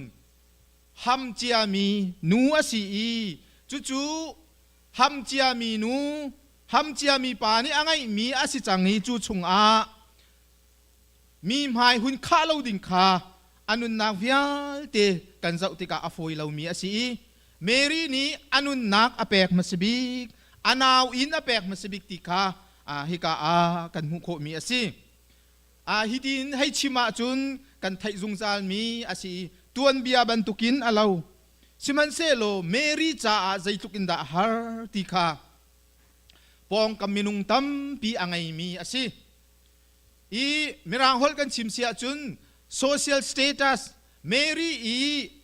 ham ciami nu a si i cucu ham ciami nu ham ciami pa nih a ngeihmi a si cang i cu chungah mi hmai hun khah lo ding kha a nunnak vialte kan zoh tikah a fawi lomi a si i Mary nih a nunnak a pek hmasa bik a nau in a pek hmasa bik ti kha hika ah kan hmuh khawhmi a si. Hitin hei chim ahcun kan theih zungzalmi a si i tuanbia bantukin a lo. Sihmanhsehlaw Mary caah zeitluk in dah a har ti kha pawngkam minung tampi a ngeimi a si. I Mirang holh kan chim si ahcun social status Mary i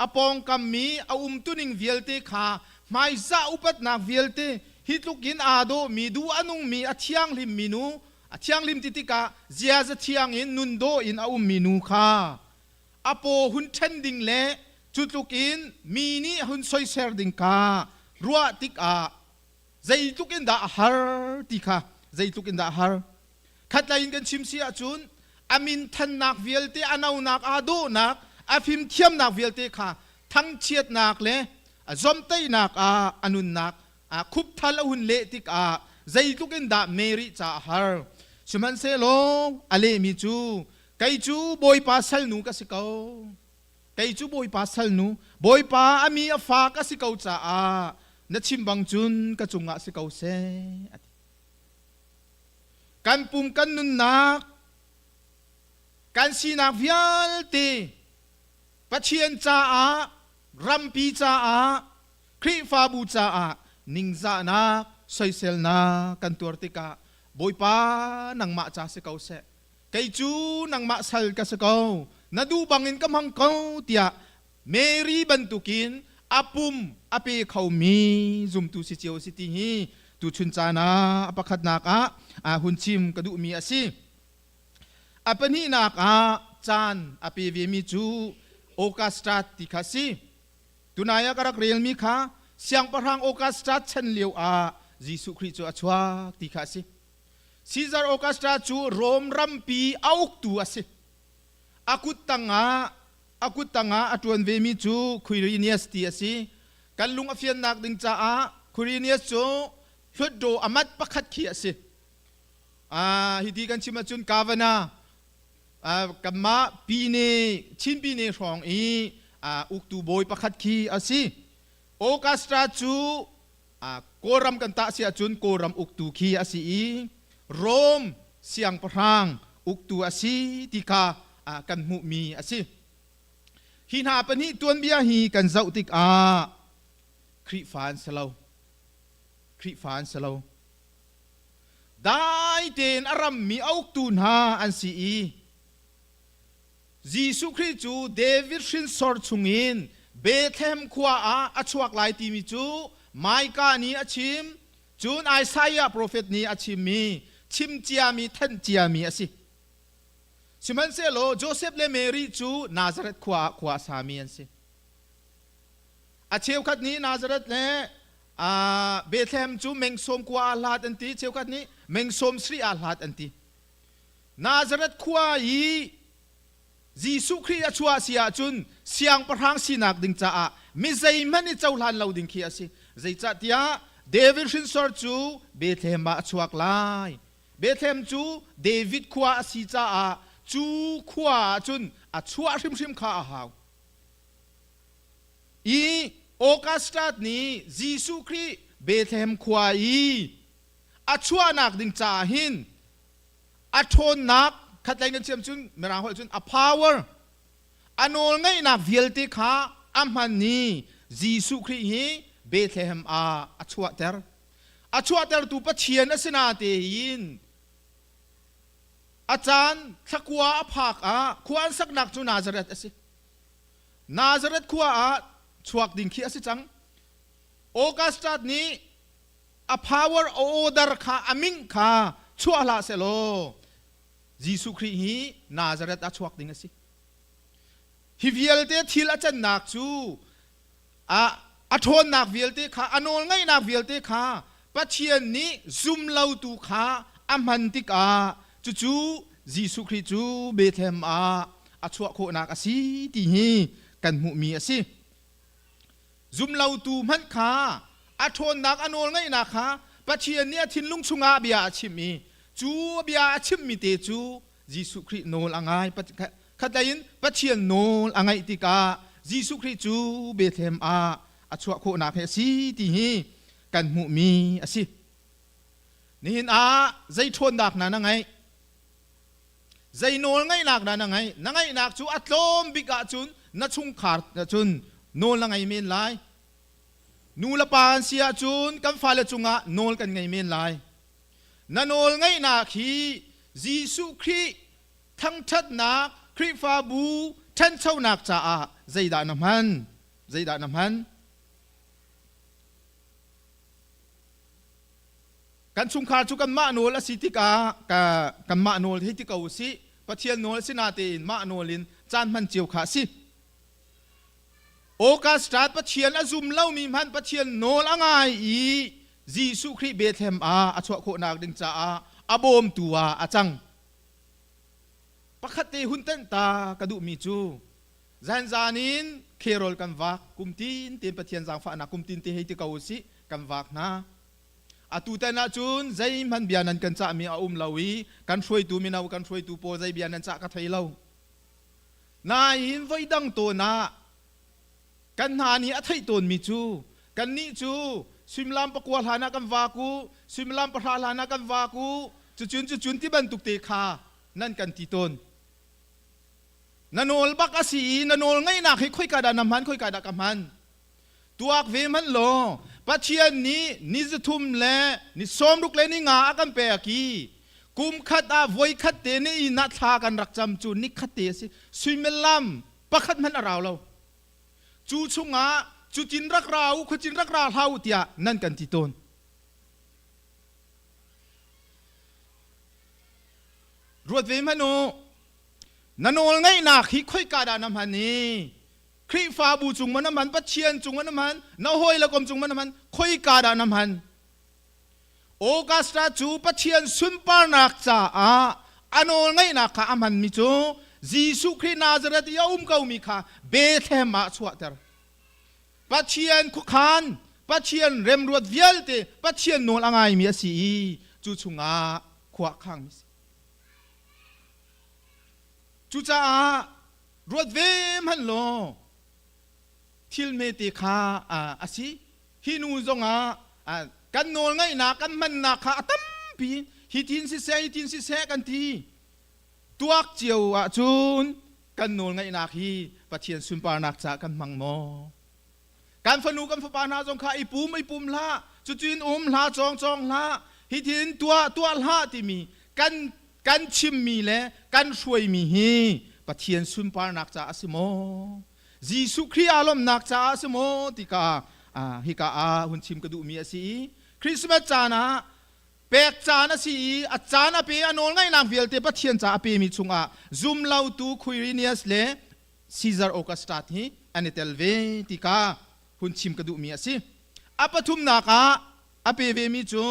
a pawngkam mi a umtuning vialte kha hmaizah upatnak vialte hi tluk in aa dawhmi duh a nungmi a thianghlimmi nu a thianghlim ti tikah ziaza thiang in nun dawh in a ummi nu kha a paw hun ṭhen ding le cu tluk in mi nih hun soiser ding kha ruah tikah zeitluk in dah a har ti kha zeitluk in dah a har khatlei in kan chim si ahcun a min thannak vialte a nonak aa dawhnak a fimthiamnak vialte kha thangchiatnak le zomteihnak ah a nunnak khupthal a hun leh tikah zeitluk in dah Mary ca a har sihmanhsehlaw a lehmi cu kei cu Bawipa salnu ka si ko kei cu Bawipa salnu Bawipa a mi a fa ka si ko caah na chim bang cun ka cungah si ko seh a ti kan pum kan nunnak kan sinak vialte Pathian caah rampi caah Khrihfabu caah ningzahnak soiselnak kan tuar tikah Bawipa nangmah ca si ko seh kei cu nangmah sal ka si ko na duh bangin ka hmang ko tiah Mary bantukin a pum a pe khomi zumtu si cio si ti hi. Tuchun caan ah a pakhatnak ah hun chim ka duhmi a si. A pahnihnak ah caan a pe vemi cu Augusta ti kha si. Tunai ah ka rak relmi kha Siangpahrang Augusta chan lio ah Jesuh Khrih cu a chuak ti kha a si. Caesar Augusta cu Rom rampi a uktu a si. A kut tangah a kut tangah a ṭuan vemi cu Quirinius ti a si. Kan lung a fiannak ding caah Quirinius cu hlutdaw a mat pakhat khi a si. Hiti kan chim ahcun Kavana kanmah Pine Chin Pine hrawng i uktu bawi pakhat khi a si. Augusta cu Kawlram kan tah si ahcun Kawlram uktu khi a si i Rome siangpahrang uktu a si ti kha kan hmuhmi a si. Hi hna pahnih tuanbia hi kan zoh tikah Khrihfa an si lo. Khrihfa an si lo. Dai tein a rammi a uktu hna an si i Jesuh Khrih cu David hrinsor chungin Bethlehem khua ah a chuak lai timi cu Micah nih a chim, cun Isaiah profet nih a chimmi, chim ciami, thanh ciami a si. Sihmanhsehlaw Josef le Mary cu Nazareth khua ah khua a sami an si. A cheukhat nih Nazareth le Bethlehem cu meng sawm kua ah hlat an ti, cheukhat nih meng sawm sarih ah hlat an ti. Nazareth khua i Jesuh Khrih a chuah si ahcun siangpahrang sinak ding caah mi zeihmanh i cohlan lo ding khi a si. Zeicahtiah David hrinsor cu Bethlehem ah a chuak lai. Bethlehem cu David khua a si caah cu khua ah cun a chuah hrimhrim kha a hau. I Augustus nih Jesuh Khrih Bethlehem khua i a chuahnak ding caah hin a ṭhawnnak khatlei kan chim cun mirang holh cun a power a nawlngeihnak vialte kha a hman i Jesuh Khrih hi Bethlehem ah a chuahter. A chuahtertu Pathian a si natein a caan thlakua a phak ah khua an saknak cu Nazareth a si. Nazareth khua ah chuak ding khi a si cang. Augustus nih a power a order kha a ming kha chuah hlah sehlaw Jesuh Khrih hi Nazareth ah chuak ding a si. Hi vialte thil a cannak cu a a ṭhawnnak vialte kha a nawlngeihnak vialte kha Pathian nih zum lotu kha a hman tikah cucu Jesuh Khrih cu Bethlehem ah a chuah khawhnak a si ti hi kan hmuhmi a si. Zumlotu hmanh kha a ṭhawnnak a nawlngeihnak kha Pathian nih a thinlung chungah bia a chimh i cu bia a chimhmi te cu Jesuh Khrih nawl a ngai. Khatlei in Pathian nawl a ngaih tikah Jesuh Khrih cu Bethlehem ah a chuah khawhnak hi a si ti hi kan hmuhmi a si. Nihin ah zei ṭhawnnak hna na ngeih? Zei nawl ngeihnak dah na ngeih? Na ngeihnak cu a tlawm bik ahcun na chungkhar cun nawl na ngei men lai. Nu le pa an si ahcun kan fale cungah nawl kan ngei men lai. Na nawl ngeihnak hi Jesuh Khrih thangṭhatnak, Khrihfabu ṭhanchonak caah zeidah na hman? Zeidah na hman? Kan chungkhar cu kanmah nawl a si tikah kanmah nawl hei ti ko usih. Pathian nawl si natein mah nawl in caan hman cio kha a si. August Pathian a zum lomi hmanh Pathian nawl a ngai i Jesuh Khrih Bethlehem ah a chuah khawhnak ding caah a bawmtu ah a cang. Pakhat te hun tenh ta ka duhmi cu zanzan in kherol kan vak kumtin tein Pathian zaangfahnak kumtin te hei ti ko usih kan vak hna. Atu tan ahcun zeihmanh bia nan kan cahmi a um lo i kan hruaitu mino kan hruaitu pawl zei bia nan cah ka thei lo. Nain voidang tawn ah kan hna nih a theih tawnmi cu kannih cu suimilam pakua hlan ah kan vak u, suimilam pahra hlan ah kan vak u, cucun cucun ti bantuk te kha nan kan ti tawn. Na nawl bak a si i na nawl ngeihnak hi khoika dah na hman, khoika dah ka hman? Tuak ve hmanh law Pathian nih ni zathum le ni sawmruk le ni nga a kan pek i kum khat ah voi khat te ni inn ah thla kan rak cam cu ni khat te a si. Suimilam pakhat hmanh a rau lo. Cu chungah cutin rak ra u, khuacin rak ra hlah u tiah nan kan ti tawn. Ruat ve hmanh u. Na nawl ngeihnak hi khoika dah na hman i Khrihfabu cung ma na hman, Pathian cung ma na hman, na hawi le kom cung ma na hman, khoika dah na hman? Augusta cu Pathian sunparnak caah a nawl ngeihnak kha a hmanmi cu Jesuh Khrih Nazareth i a um komi kha Bethlehem ah a chuahter. Pathian khuakhan, Pathian remruat vialte Pathian nawl a ngaimi a si i cu chungah khua a khangmi a si. Cucaah ruat ve hmanh law thil hmete kha a si. Hi nu zongah kan nawl ngaihnak kan hmannak kha a tampi hi tin siseh hi tin siseh kan ti. Tuak cio ahcun kan nawl ngaihnak hi Pathian sunparnak caah kan hmang maw? Kan fanu kan fapa hna zong kha i pum i pum hlah, cutin um hlah, cawng cawng hlah, hitin tuah tuah hlah timi kan kan chimmi le kan hruaimi hi Pathian sunparnak caah a si maw? Jesuh Khrih aa lawmhnak caah a si maw? Ti ka hika ah hun chim ka duhmi a si i Christmas caan ah pek caan a si i a caan a pe a nawl ngaihnak vialte Pathian ca a pemi chungah zumlotu Quirinius le Caesar Augustus hi an i tel ve ti ka hun chim ka duhmi a si. A pathumnak ah a pe vemi cu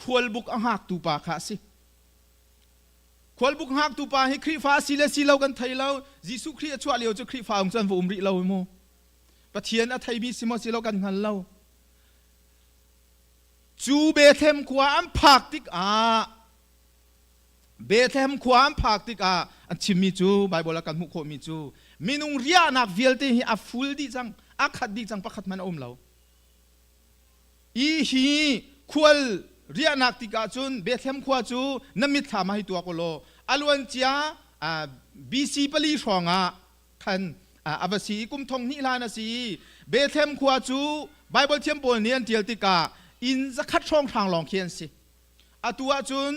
khualbuk a hngaktu pa kha a si. Khualbuk hngaktu pa hi Khrihfa a si le si lo kan thei lo. Jesuh Khrih a chuah lio cu Khrihfa ung cu an va um rih lo mu. Pathian a theimi si maw si lo kan hngal lo. Cu Bethlehem khua an phak tikah Bethlehem khua an phak tikah an chimmi cu Baibal ah kan hmuh khawhmi cu minung riahnak vialte hi a full dih cang, a khat dih cang pakhat hmanh a um lo. I hi khual riahnak tikah cun Bethlehem khua cu na mitthlam ah hei tuak u law a luancia BC pali hrawng ah khan a va si i kum thong hnih hlan a si i Bethlehem khua cu Baibal thiam pawl nih an ṭial tikah inn zakhat hrawnghrang lawng khi an si. Atu ahcun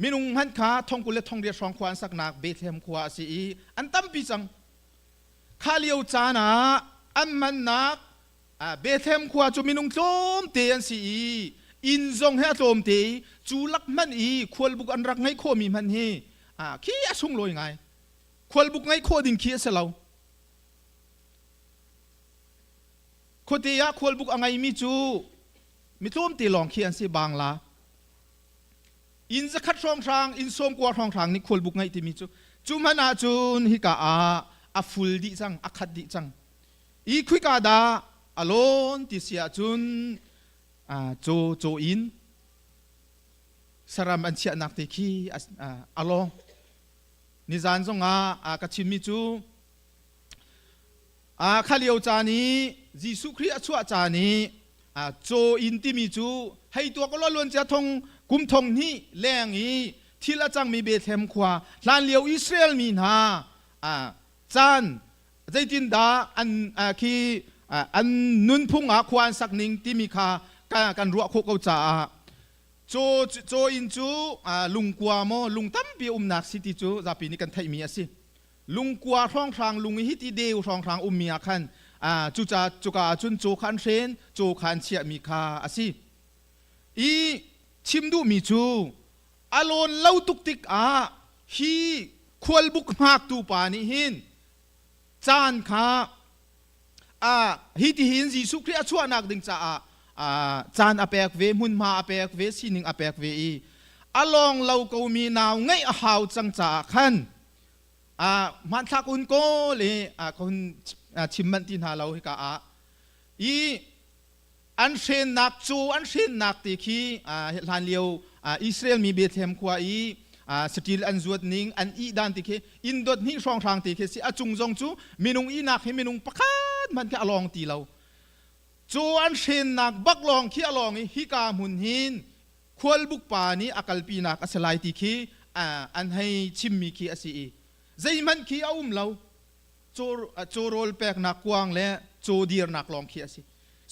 minung hmanh kha thong 20 le thong riat hrawng khua an saknak Bethlehem khua a si i an tampi cang. Kha lio caan ah an mannak Bethlehem khua cu minung tlawmte an si i inn zong he a tlawmte i cu lak hmanh i khualbuk an rak ngeih khawhmi hmanh hi khi a sunglawi ngai. Khualbuk ngeih khawh ding khi a si lo. Khuate ah khualbuk a ngeimi cu mi tlawmte lawng khi an si bangla. Inn zakhat hrawnghrang, inn sawmkua hrawnghrang nih khualbuk ngeih timi cu cu hmanh ahcun hika ah a ful dih cang, a khat dih cang. I khuika dah a lawn ti si ahcun caw caw inn saram an chiahnak te khi a lawng. Nizan zongah a ka chimmi cu kha lio caan i Jesuh Khrih a chuah caan i caw inn timi cu hei tuak law luancia thong kum thong hnih leng i thil a cangmi Bethlehem khua hlanlio Israel mi hna caan zeitindah an khi an nunphung ah khua an sak ning timi kha kan ruah khawh ko caah Caw, caw inn cu lungkua maw lung tampi umnak si ti cu zapi nih kan theihmi a si. Lungkua hrawnghrang lung i hiti deu hrawnghrang ummi ah khan cuca cuka ah cun caw kha an hren, caw kha an chiahmi kha a si. I chim duhmi cu a lawn lo tuk tikah hi khualbuk hngaktu pa nih hin caan kha hi tihin Jesuh Khrih a chuahnak ding caah caan a pek ve, hmunhma a pek ve, sining a pek ve i a lawng lo komi nau ngeih a hau cang caah khan hmanthlak un ko le ka hun chim manh ti hna lo hika ah i an hrennak cu an hrennak ti khi hlan lio Israel mi Bethlehem khua i saṭil an zuat ning an ih dan ti khi inn dot hnih hrawnghrang ti khi si a cung zong cu minung ihnak hi minung pakhat hmanh khi a lawng ti lo cu an hrennak bak lawng khi a lawng i hika hmun hin khualbuk pa nih a kalpinak a si lai ti khi an hei chimmi khi a si i zeihmanh khi a um lo caw rawl peknak kuang le caw dirnak lawng khi a si.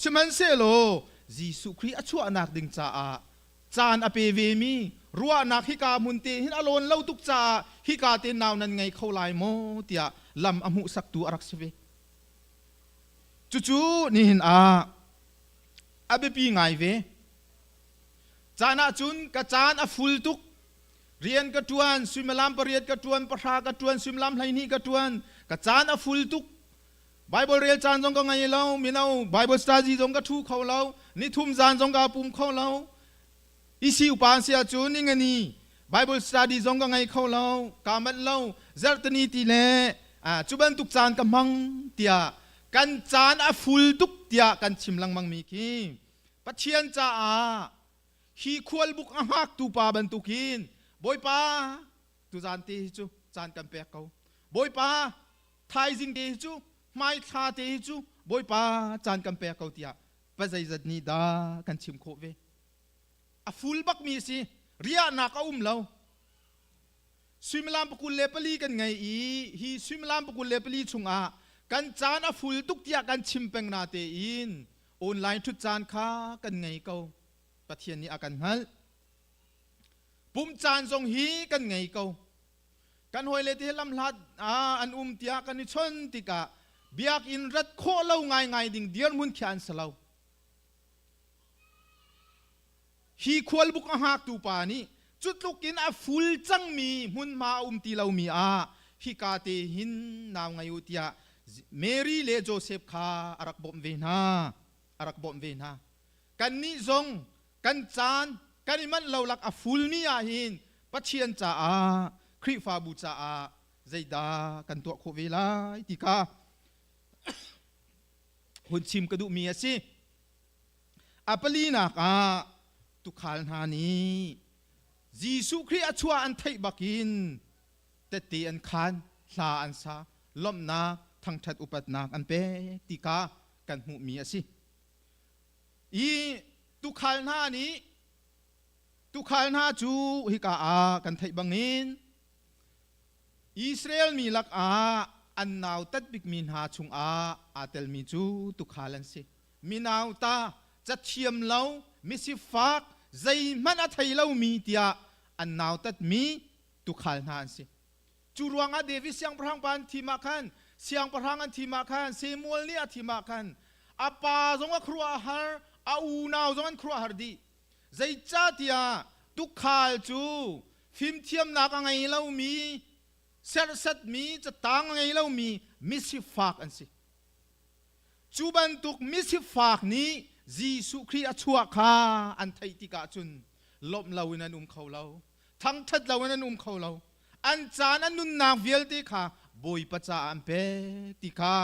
Sihmanhsehlaw Jesuh Khrih a chuahnak ding caah caan a pe vemi ruahnak hika hmun te hin a lawn lo tuk caah hika te nau nan ngei kho lai maw tiah lam a hmuhsaktu a rak si ve. Cucu nihin ah a biapi ngai ve. Caan ahcun ka caan a ful tuk. Rian ka ṭuan, suimilam pariat ka ṭuan, pahra ka ṭuan, suimilam 12 ka ṭuan, ka caan a ful tuk. Bible rel caan zong ka ngei lo, mino Bible study zong ka ṭhu kho lo, nithum zan zong kaa pum kho lo. Isi upa an si ahcun ningani Bible study zong ka ngei kho lo, kaa manh lo, zarhtini ti le cu bantuk caan ka hmang tiah kan caan a ful tuk tiah kan chim lengmang mi khi Pathian caah hi khualbuk a hngaktu pa bantukin Bawipa tuzan te hi cu caan kan pek ko. Bawipa thaizing te hi cu hmaithla te hi cu Bawipa caan kan pek ko tiah pa zeizat nih dah kan chim khawh ve. A ful bakmi a si. Riahnak a um lo. Suimilam 24 kan ngei i hi suimilam 24 chungah kan caan a ful tuk tiah kan chim peng na tein online ṭhut caan kha kan ngei ko. Pathian nih a kan hngalh. Pum caan zong hi kan ngei ko. Kan hawile te lamhlat ah an um tiah kan i chon tikah biakinn rat khawh lo ngaingai ding dirhmun khi an si lo. Hi khualbuk a hngaktu pa nih cu tluk in a ful cangmi hmunhma a um ti lomi ah hika te hin nau ngei u tiah Mary le Joseph kha a rak bawmh ve hna. A rak bawmh ve hna. Kannih zong kan caan kan i manh lo lak a fulmi ah hin Pathian caah Khrihfabu caah zeidah kan tuah khawh ve lai ti kha hun chim ka duhmi a si. A palinak ah tuukhal hna nih Jesuh Khrih a chuah an theih bakin tette an khaan, hla an sa, lawmhnak, thangṭhat upatnak an pek ti kha kan hmuhmi a si. I tuukhal hna nih tuukhal hna cu hika ah kan theih bangin Israel mi lakah an nautat bikmi hna chungah aa telmi cu tuukhal an si. Minauta, cathiam lo, misifak, zeihmanh a thei lomi tiah an nautatmi tuukhal hna an si. Cu ruangah David siangpahrang pa an thim ah khan, siangpahrang an thim ah khan, Samuel nih a thim ah khan, a pa zong a khuaruah a har, a unau zong an khuaruah har dih. Zeicahtiah tuukhal cu fimthiamnak a ngei lomi, serhsatmi, catang a ngei lomi misifak an si. Cu bantuk misifak nih Jesuh Khrih a chuah kha an theih tikah cun lawmh loin an um kho lo, thangṭhat loin an um kho lo. An caan an nunnak vialte kha Bawipa caah an pek ti kha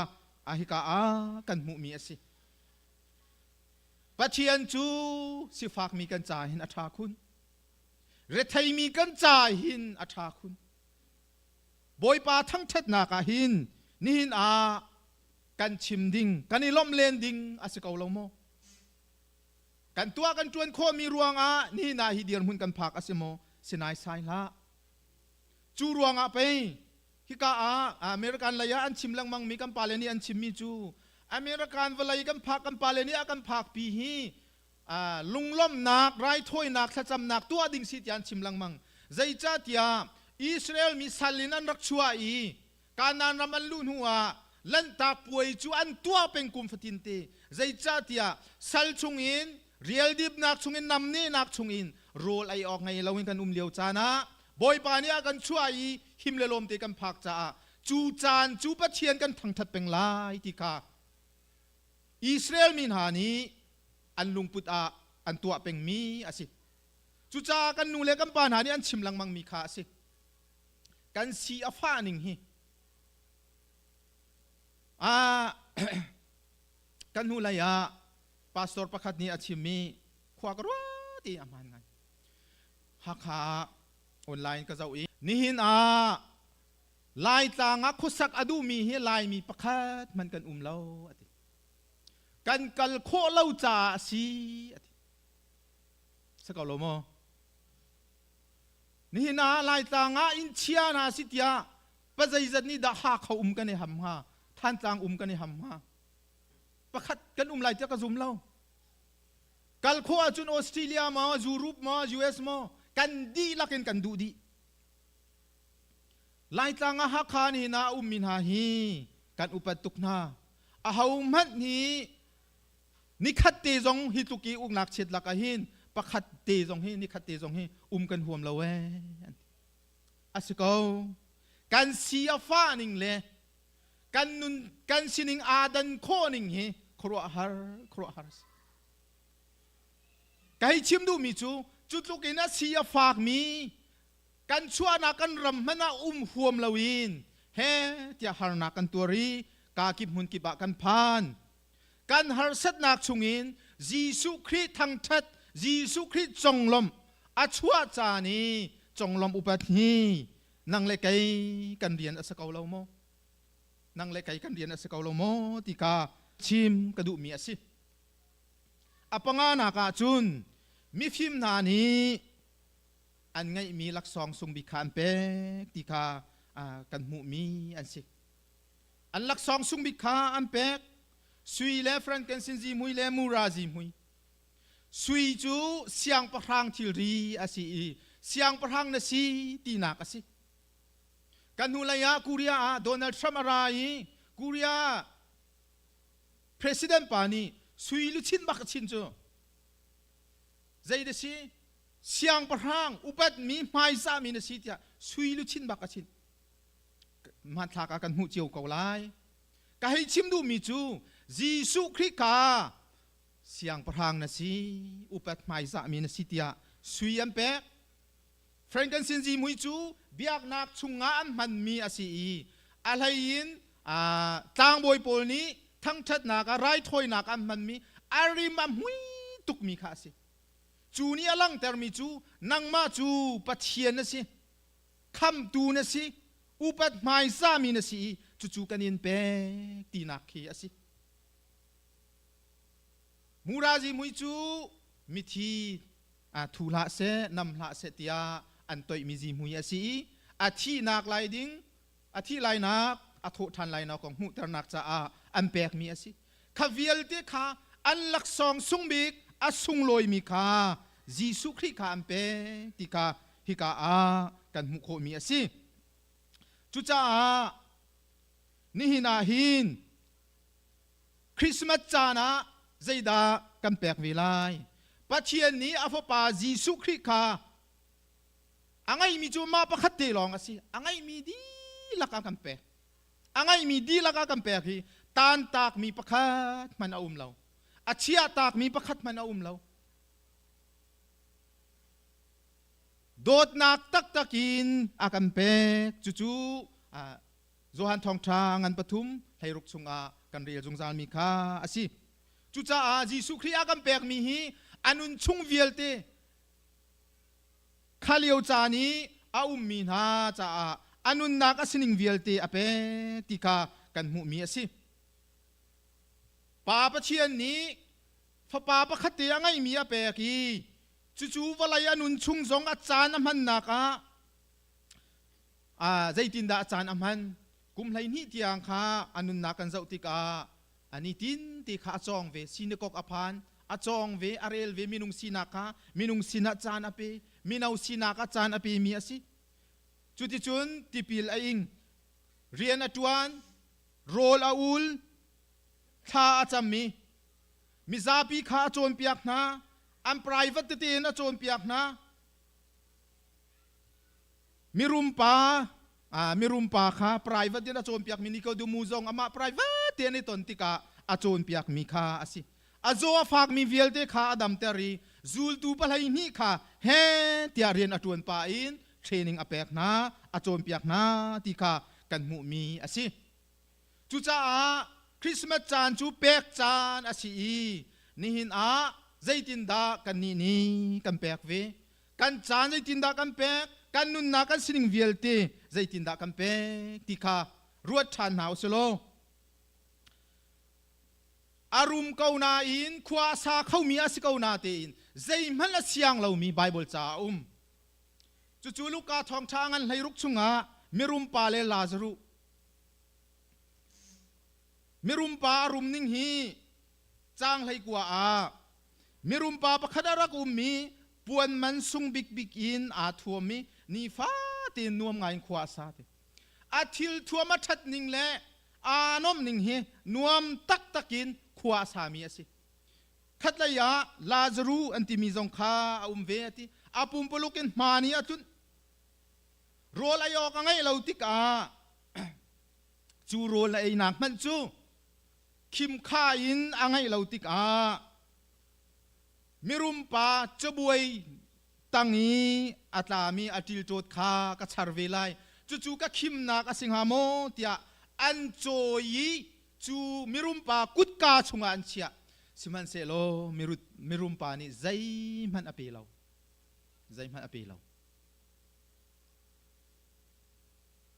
a hika ah kan hmuhmi a si. Pathian cu sifakmi kan caah hin a ṭha khun. Retheimi kan caah hin a ṭha khun. Bawipa thangṭhatnak ah hin nihin ah kan chim ding, kan i lawmh len ding a si ko lo maw? Kan tuah kan ṭuan khawhmi ruangah nihin ah hi dirhmun kan phak a si maw? Si naisai hlah. Cu ruangah pei hika ah American lei ah an chim lengmangmi kan pale nih an chimmi cu American vawlei kan phak kan pale nih a kan phakpi hi lunglawmhnak, raithawinak, thlacamnak tuah ding si tiah an chim lengmang. Zeicahtiah Israel mi sal in an rak chuah i Kanaan ram an luh hnu ah Lanhtak puai cu an tuah peng kum fatin te. Zeicahtiah sal chungin rialdipnak chungin namnehnak chungin rawl ei awk ngei loin kan um lio caan ah Bawipa nih a kan chuah i him le lawm te kan phak caah cu caan cu Pathian kan thangṭhat peng lai ti kha Israel mi hna nih an lungput ah an tuah pengmi a si. Cucaah kan nu le kan pa hna nih an chim lengmangmi kha a si. Kan si a fah ning hi kan hnu lei ah pastor pakhat nih a chimmi khua ka ruah ti a hmaan ngai. Hakha ah online ka zoh i nihin ah Laitlang ah khuasak a duhmi hi Laimi pakhat hmanh kan um lo a ti. Kan kal khawh lo caah a si a ti. Si ko lo maw? Nihin ah Laitlang ah inn chia hna si tiah pa zeizat nih dah Hakha um kan i ham hnga, Thantlang um kan i ham hnga? Pakhat kan um lai tiah ka zum lo. Kal khawh ahcun Australia maw, Europe maw, US maw, kan dihlak in kan duh dih. Laitlang ah Hakha nihin ah a ummi hna hi kan upat tuk hna. Ahohmanh nih nikhat te zong hi tluk i uknak chiat lak ah hin Pakhat te zong hi nikhat te zong hi um kan huam lo ee. A si ko. Kan si a fah ning le kan nun kan sining aa dan khawh ning hi khuaruahhar khuaruahhar a si. Ka hei chim duhmi cu cu tluk in a si a fakmi kan chuahnak kan ram hmanh ah um huam loin he tiah harnak kan tuar i ka kip hmun kip ah kan phan. Kan harsatnak chungin Jesuh Khrih thangṭhat, Jesuh Khrih conglawmh a chuah caan i conglawmh upat hi nang le kei kan rian a si ko lo maw? Nang le kei kan rian a si ko lo maw ti kha chim ka duhmi a si. A panganak ah cun mifim hna nih an ngeihmi laksawng sung bik kha an pek ti kha kan hmuhmi an si. An laksawng sung bik kha an pek. Sui le frankincense zihmui le mura zihmui. Sui cu siangpahrang thilri a si i siangpahrang na si tinak a si. Kan hnulei ah Korea ah Donald Trump a ra i Korea President pa nih sui luchin bak a chin cu zei da si siangpahrang upatmi hmaizahmi na si tiah sui luchin bak a chin. Hmanthlak ah kan hmuh cio ko lai. Ka hei chim duhmi cu Jesuh Khrih ka siangpahrang na si, upat hmaizahmi na si tiah sui an pek. Frankincense zihmui cu biaknak chungah an hmanmi a si i a hlei in tlangbawi pawl nih thangṭhatnak ah raithawinak an hmanmi a rim a hmui tukmi kha a si. Cu nih a langhtermi cu nangmah cu Pathian na si, khamtu na si, upat hmaisami na si i cucu kan in pek tinak khi a si. Mura zihmui cu mithi thu hlah seh nam hlah seh tiah an toihmi zihmui a si i a thihnak lai ding a thih lainak a thawh ṭhan lainak kong hmuhternak caah an pekmi a si. Kha vialte kha an laksawng sung bik a sunglawimi kha Jesuh Khrih kha an pek ti kha hika ah kan hmuh khawhmi a si. Cucaah nihin ah hin Christmas caan ah zeidah kan pek ve lai? Pathian nih a Fapa Jesuh Khrih kha a ngeihmi cu mah pakhat te lawng a si. A ngeihmi dihlak a kan pek. A ngeihmi dihlak a kan pek hi taantakmi pakhat hmanh a um lo. A chiahtakmi pakhat hmanh a um lo. Dawtnak taktak in a kan pek. Cucu Johan Thawngṭha ngan pathum hleiruk chungah kan rel zungzalmi kha a si. Cucaah Jesuh Khrih a kan pekmi hi a nun chung vialte kha lio caan i a ummi hna caah a nunnak a sining vialte a pek ti kha kan hmuhmi a si. Pa Pathian nih fapa pakhat te a ngeihmi a pek i cucu vawlei a nun chung zong a caan a hmannak ah Zeitindah a caan a hman? Kum 12 tiang kha a nunnak kan zoh tikah a nitin ti kha a cawng ve. Sinakok a phan, a cawng ve, a rel ve minung sinak kha minung sinah caan a pe, mino sinak ah caan a pemi a si. Cuticun tipil a ing, rian a ṭuan, rawl a ul, thla a cam i mizapi kha a cawnpiak hna, an private tete in a cawnpiak hna. Mirumpa mirumpa kha private in a cawnpiakmi Nikodemu zong amah private te an i ton tikah a cawnpiakmi kha a si. A zaw a fakmi vialte kha a damter i zultu 12 kha he tiah rian a ṭuan pah in training a pek hna, a cawnpiak hna ti kha kan hmuhmi a si. Cucaah Christmas caan cu pek caan a si i nihin ah zeitindah kannih nih kan pek ve? Kan caan zeitindah kan pek? Kan nunnak kan sining vialte zeitindah kan pek ti kha ruat ṭhan hna u si law a rum ko nain khua a sa khomi a si ko na tein zeihmanh a siang lomi Baibal ca a um. Cucu Luka thawngṭha ngan 16 chungah mirum pa le Lazaruh mirum pa a rum ning hi caang 19 ah Mirum pa pakhat a rak um i puan man sung bikbik in aa thuam i nifate nuam ngai in khua a sa ti. A thil thuam a ṭhat ning le aa nomh ning hi nuam taktak in khua a sami a si. Khatlei ah Lazaru an timi zong kha a um ve a ti. A pumpuluk in hma nih a tlunh. Rawl ei awk a ngeih lo tikah cu rawl a einak hmanh cu khimkha in a ngeih lo tikah mirum pa cabuai tang i a tlami a ṭilṭawt kha ka char ve lai. Cucu ka khimnak a si hnga maw tiah an cawi i cu mirumpa kutka chungah an chiah. Sihmanhsehlaw mirumpa nih zeihmanh a pe lo. Zeihmanh a pe lo.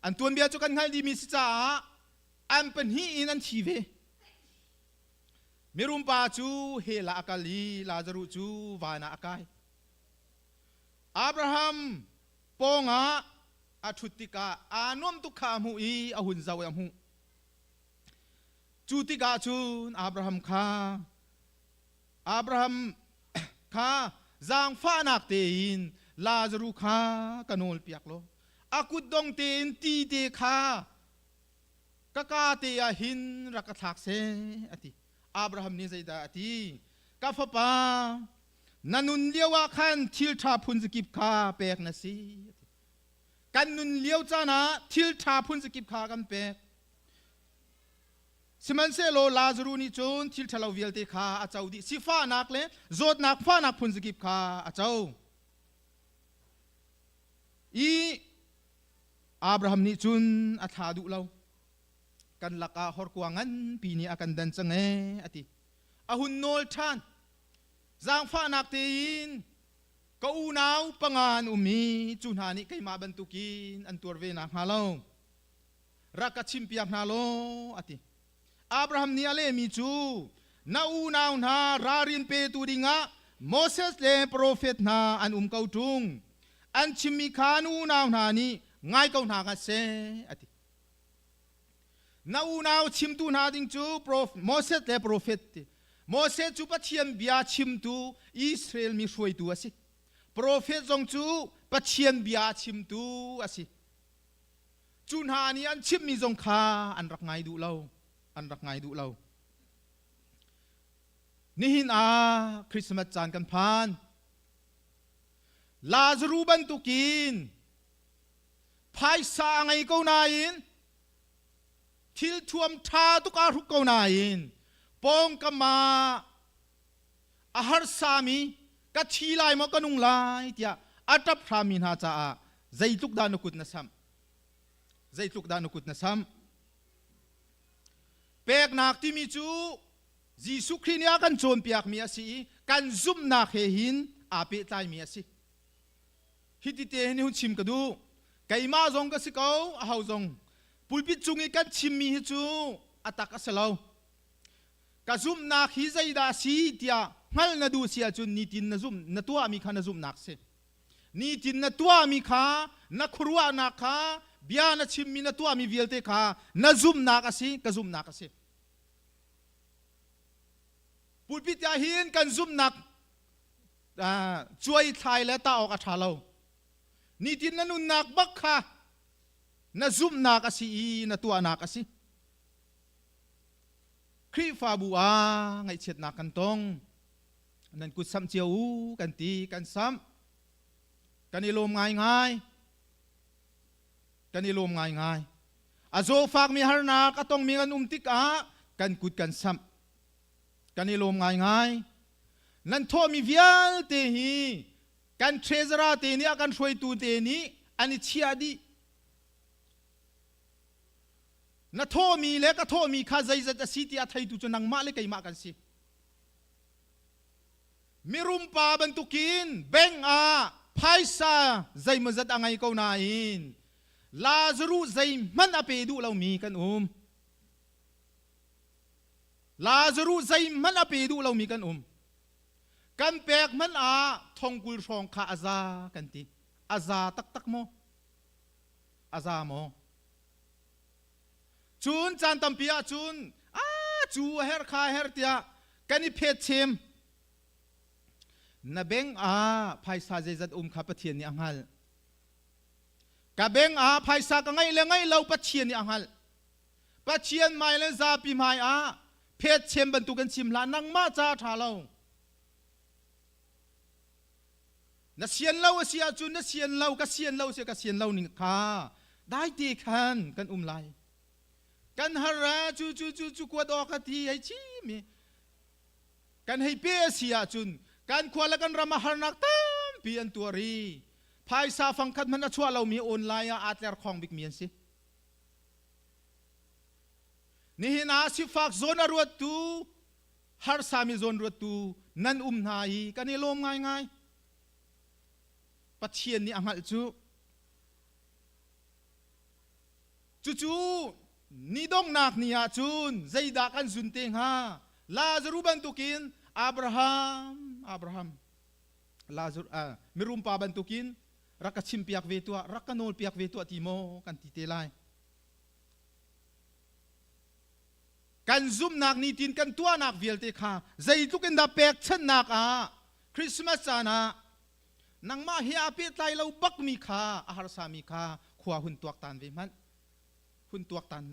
An tuanbia cu kan hngalh dihmi si caah an pahnih in an thi ve. Mirumpa cu hell ah a kal i Lazaruh cu van ah a kai. Abraham pawngah a ṭhut tikah aa nuamh tuk kha a hmuh i a hun zoh i a hmuh. Cu tikah cun Abraham kha Abraham kha zaangfahnak tein Lazaruh kha ka nawlpiak law a kutdong tein ti te kha ka ka te ah hin rak ka thlak seh a ti. Abraham nih zeidah a ti? Ka fapa, na nun lio ah khan thil ṭha phun zakip kha pek na si. Kan nun lio caan ah thil ṭha phun zakip kha kan pek. Sihmanhsehlaw Lazaruh nih cun thil ṭhalo vialte kha a co dih. Sifahnak le zawtnak fahnak phun zakip kha a co. I Abraham nih cun a thla duh lo. Kan lakah horkua nganpi nih a kan dan cang ee, a ti. A hun nawl ṭhan. Zaangfahnak tein ka unau panga an um i cu hna nih keimah bantukin an tuar ve nakhnga lo rak ka chimpiak hna law, a ti. Abraham nih a lehmi cu, Na unau hna ralrin petu dingah Moses le profet hna an um ko ṭung. An chimmi kha na unau hna nih ngai ko hna ngat seh, a ti. Na unau chimtu hna ding cu Moses le profet ti. Moses cu Pathian bia chimtu Israel mi hruaitu a si. Profet zong cu Pathian bia chimtu a si. Cu hna nih an chimmi zong kha an rak ngai duh lo. An rak ngai duh lo. Nihin ah Christmas caan kan phan. Lazaru bantukin phaisa a ngei ko nain thil thuam ṭha tuk aa hruk ko nain pawngkam ah a harsami ka thi lai maw ka nung lai tiah a ṭap hrammi hna caah zeitluk dah na kut na samh zeitluk dah na kut na samh peknak timi cu Jesuh Khrih nih a kan cawnpiakmi a si i kan zumhnak he hin aa pehtlaimi a si. Hiti te hin hun chim ka duh. Keimah zong ka si ko, aho zong. Pulpit cung i kan chimmi hi cu a tak a si lo. Ka zumhnak hi zeidah a si tiah hngalh na duh si ahcun nitin na zumh na tuahmi kha na zumhnak si. Nitin na tuahmi kha na khuaruahnak kha bia na chimmi na tuahmi vialte kha na zumhnak a si, ka zumhnak a si. Pulpit ah hin kan zumhnak cuai thlai le tah awk a ṭha lo. Nitin na nunnak bak kha na zumhnak a si i na tuahnak a si. Khrihfabu ah ngaihchiatnak kan tong. Nan kut samh cio u kan ti, kan samh. Kan i lawm ngaingai. Kan i lawm ngaingai. A zawfakmi harnak a tongmi kan um tikah kan kut kan samh. Kan i lawm ngaingai. Nan thawhmi vialte hi kan treasurer te nih a kan hruaitu te nih an i chiah dih. Na thawhmi le ka thawhmi kha zeizat a si ti a theitu cu nangmah le keimah kan si. Mirum pa bantukin bank ah phaisa zeimawzat a ngei ko nain Lazaruh zeihmanh a pe duh lomi kan um. Lazaruh zeihmanh a pe duh lomi kan um. Kan pek hmanh ah thongkul hrawng kha a za kan ti. A za taktak maw? A za maw? Cun caan tampi ah cun a cu a herh kha a herh tiah kan i phet chem. Na beng ah phaisa zeizat um kha Pathian nih a hngalh. Ka beng ah phaisa ka ngeih le ngeih lo Pathian nih a hngalh. Pathian hmai le zapi hmai ah phet chem bantuk kan chim hlah nangmah ca ṭha lo. Na sian lo a si ahcun na sian lo, ka sian lo si ka sian lo ning kha daite khan kan um lai. Kan har a cu cu cu cu kuat awk a ti hei chim i kan hei pe a si ahcun kan khua le kan ram ah harnak tampi an tuar i phaisa fangkhat hmanh a chuah lomi online ah aa tler khawng bikmi an si. Nihin ah sifak zawn a ruattu, harsami zawn ruattu nan um hna i kan i lawm ngaingai. Pathian nih a hngalh cu. Cucu ni donghnak ni ah cun zeidah kan zun te hnga? Lazaru bantukin Abraham, Abraham, Lazar, uh, mirum pa bantukin rak ka chimpiak ve tuah, rak ka nawlpiak ve tuah ti maw kan ti te lai. Kan zumhnak nitin kan tuahnak vialte kha zeitluk in dah pekchanhnak ah Christmas caan ah nangmah he aa pehtlai lo bakmi kha a harsami kha khua hun tuaktan ve hmanh. Hun tuaktan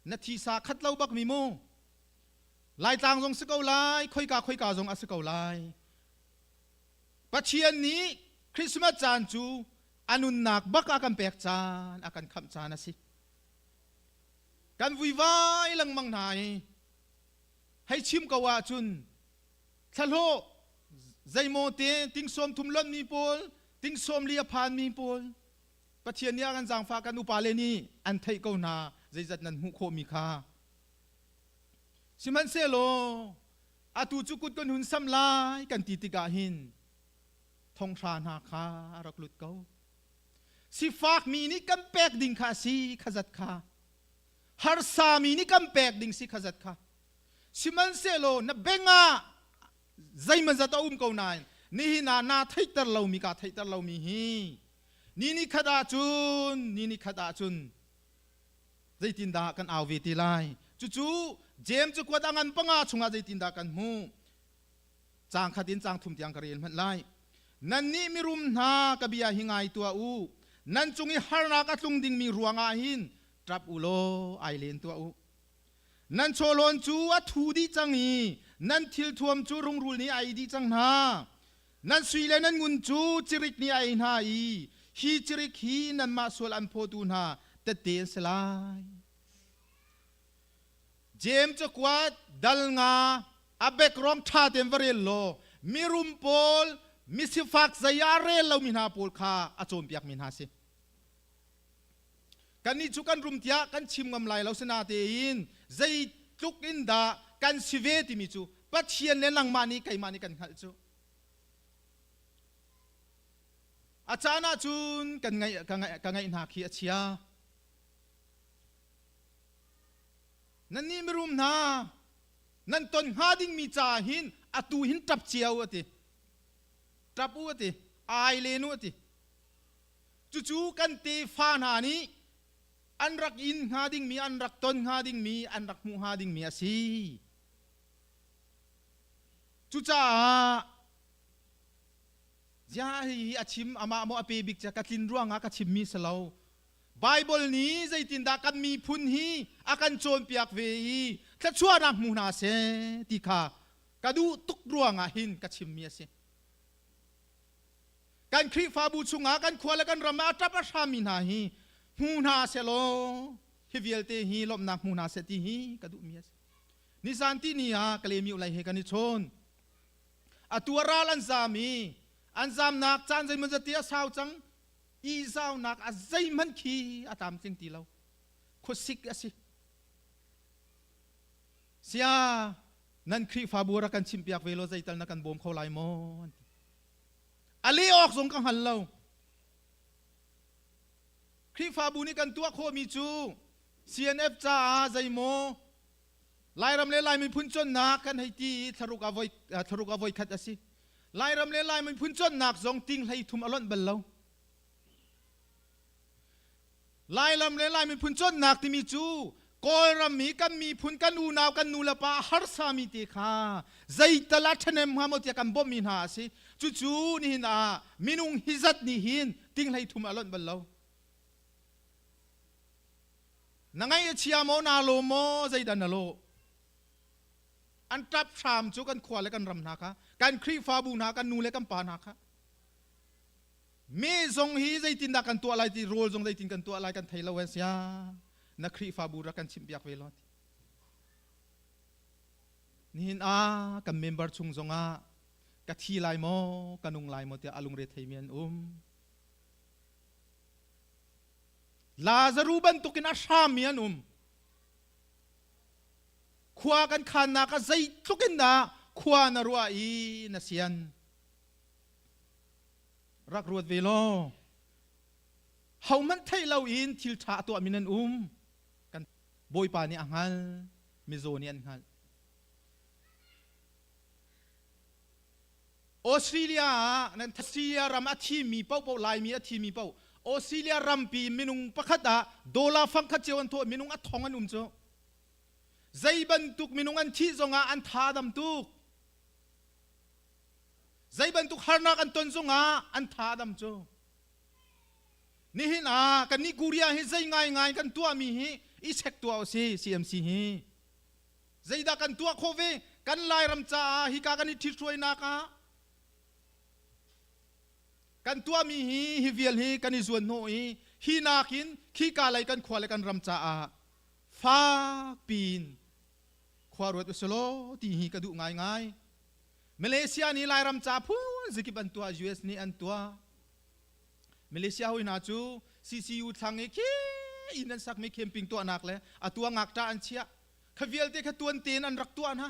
na thisa khat lo bakmi mu. Laitlang zong si ko lai, khoika khoika zong a si ko lai. Pathian nih Christmas caan cu a nunnak bak a kan pek caan, a kan khamh caan a si. Kan vuivai lengmang hna i hei chim ko ahcun thlahlawh zeimaw te ting sawm thum lonhmi pawl, ting sawm li a phanmi pawl Pathian nih a kan zaangfah kan upa le nih an theih ko hna zeizat nan hmuh khawhmi kha. Sihmanhsehlaw atu cu kut kan hun sam lai kan ti tikah hin thonghra hna kha a rak lut ko. Sifakmi nih kan pek ding kha a si khazat kha. Harsami nih kan pek ding si khazat kha. Sihmanhsehlaw na beng ah zeimazat a um ko nain nihin ah naa theihter lomi kaa theihter lomi hi ni ni khat ahcun ni ni khat ahcun zeitindah kan au ve te lai cucu Jeim cakuat a ngan panga chungah zeitindah kan hmuh Caang khat in caang thum tiang ka rel hmanh lai. Nannih mirum hna ka bia hi ngai tuah u. Nan cung i harnak a tlung dingmi ruangah hin ṭap u law ai len tuah u. Nan chawhlawn cu a thu dih cang i nan thilthuam cu rungrul nih a ei dih cang hna. Nan sui le nan ngun cu cirik nih a ei hna i hi cirik hi nanmah sual an phawtu hna tette an si lai. Jeim cakuat dal nga a background ṭha tein va rel law mirum pawl misifak zei ah rel lomi hna pawl kha a cawnpiakmi hna si. Kannih cu kan rum tiah kan chim ngam lai lo sinatein zeitluk in dah kan si ve timi cu Pathian le nangmah nih keimah nih kan hngalh cu. A caan ahcun kan ngaih ka ngaih hna khi a chia. Nannih mirum hna, nan ton hnga dingmi caah hin atu hin ṭap cio a ti. Ṭap u a ti. Ai len u a ti. Cucu kan tefa hna nih an rak in hnga dingmi, an rak ton hnga dingmi, an rak hmuh hnga dingmi a si. Cucaah ziah hi a chim amah maw a pe bik ca ka tlin ruangah ka chimmi si lo. Baibal nih zeitindah kan miphun hi a kan cawnpiak ve i thluachuahnak hmu hna seh ti kha ka duh tuk ruangah hin ka chimmi a si. Kan Khrihfabu chungah kan khua le kan ram ah a ṭap a hrammi hna hi hmu hna sehlaw hi vialte hi lawmhnak hmu hna seh ti hi ka duhmi a si. Nizan ti ni ah Kalemiu lei he kan i chawn. Atu a ral an zaam i an zaamnak caan zeimawzat ti a sau cang. Ihzaunak a zeihmanh khi a tlamtling ti lo. Khuasik a si. Sia, nan Khrihfabu rak kan chimpiak ve law zeital na kan bawm kho lai maw? An ti. A leh awk zong ka hngal lo. Khrihfabu nih kan tuah khawhmi cu CNF caah zeimaw Lairam le Lai miphun cawnnak kan hei ti i thlaruk ah voi thlaruk ah voikhat a si. Lairam le Lai miphun cawnnak zong ting hlei thum a lonh bal lo. Lairam le Lai miphun cawnnak timi cu Kawlram i kan miphun kan unau kan nu le pa a harsami te kha zeital ah ṭhahnem hnga maw tiah kan bawmhmi hna a si. Cucu nihin ah minung hi zat nih hin ting hlei thum a lonh bal lo. Na ngaih a chia maw naa lawm maw zeidah na lawh? An ṭap hram cu kan khua le kan ram hna kha, kan Khrihfabu hna, kan nu le kan pa hna kha. Me zong hi zeitindah kan tuah lai ti rawl zong zeitin kan tuah lai kan thei lo an sia. Na Khrihfabu rak kan chimh piak ve lo. Nihin ah kan member chung zongah ka thi lai maw ka nung lai maw tiah a lungre theimi an um. Lazaru bantukin a hrammi an um. Khua kan khannak ah zeitluk in dah khua na ruah i na sian. Rak ruat ve law. Hohmanh theih loin thil ṭha a tuahmi nan um. Kan Bawipa nih a hngal, mizaw nih an hngalh. Australia ah nan Australia ram a thimi paohpaoh Laimi a thimi paoh Australia rampi minung pakhat ah dollar fangkhat cio an thawh minung a thong an um cu. Zei bantuk minung an thih zongah an tha dam tuk. Zei bantuk harnak an ton zongah an tha dam cu. Nihin ah kannih Korea hi zei ngaingai kan tuahmi hi i check tuah usih CMC hi. Zeidah kan tuah khawh ve? Kan Lairam caah hika kan i ṭhithruainak ah kan tuahmi hi hi vial hi kan i zuanhnawh i hi nakin khika lei kan khua le kan ram caah fak piin khua ruat usulaw ti hi ka duh ngaingai. Malaysia nih Lairam ca phun zikip an tuah, US nih an tuah. Malaysia hawi hna cu CCU thlang i khi inn an sakmi camping tuahnak le a tua ngakṭah an chiah. Kha vialte kha tuan tein an rak tuah hna.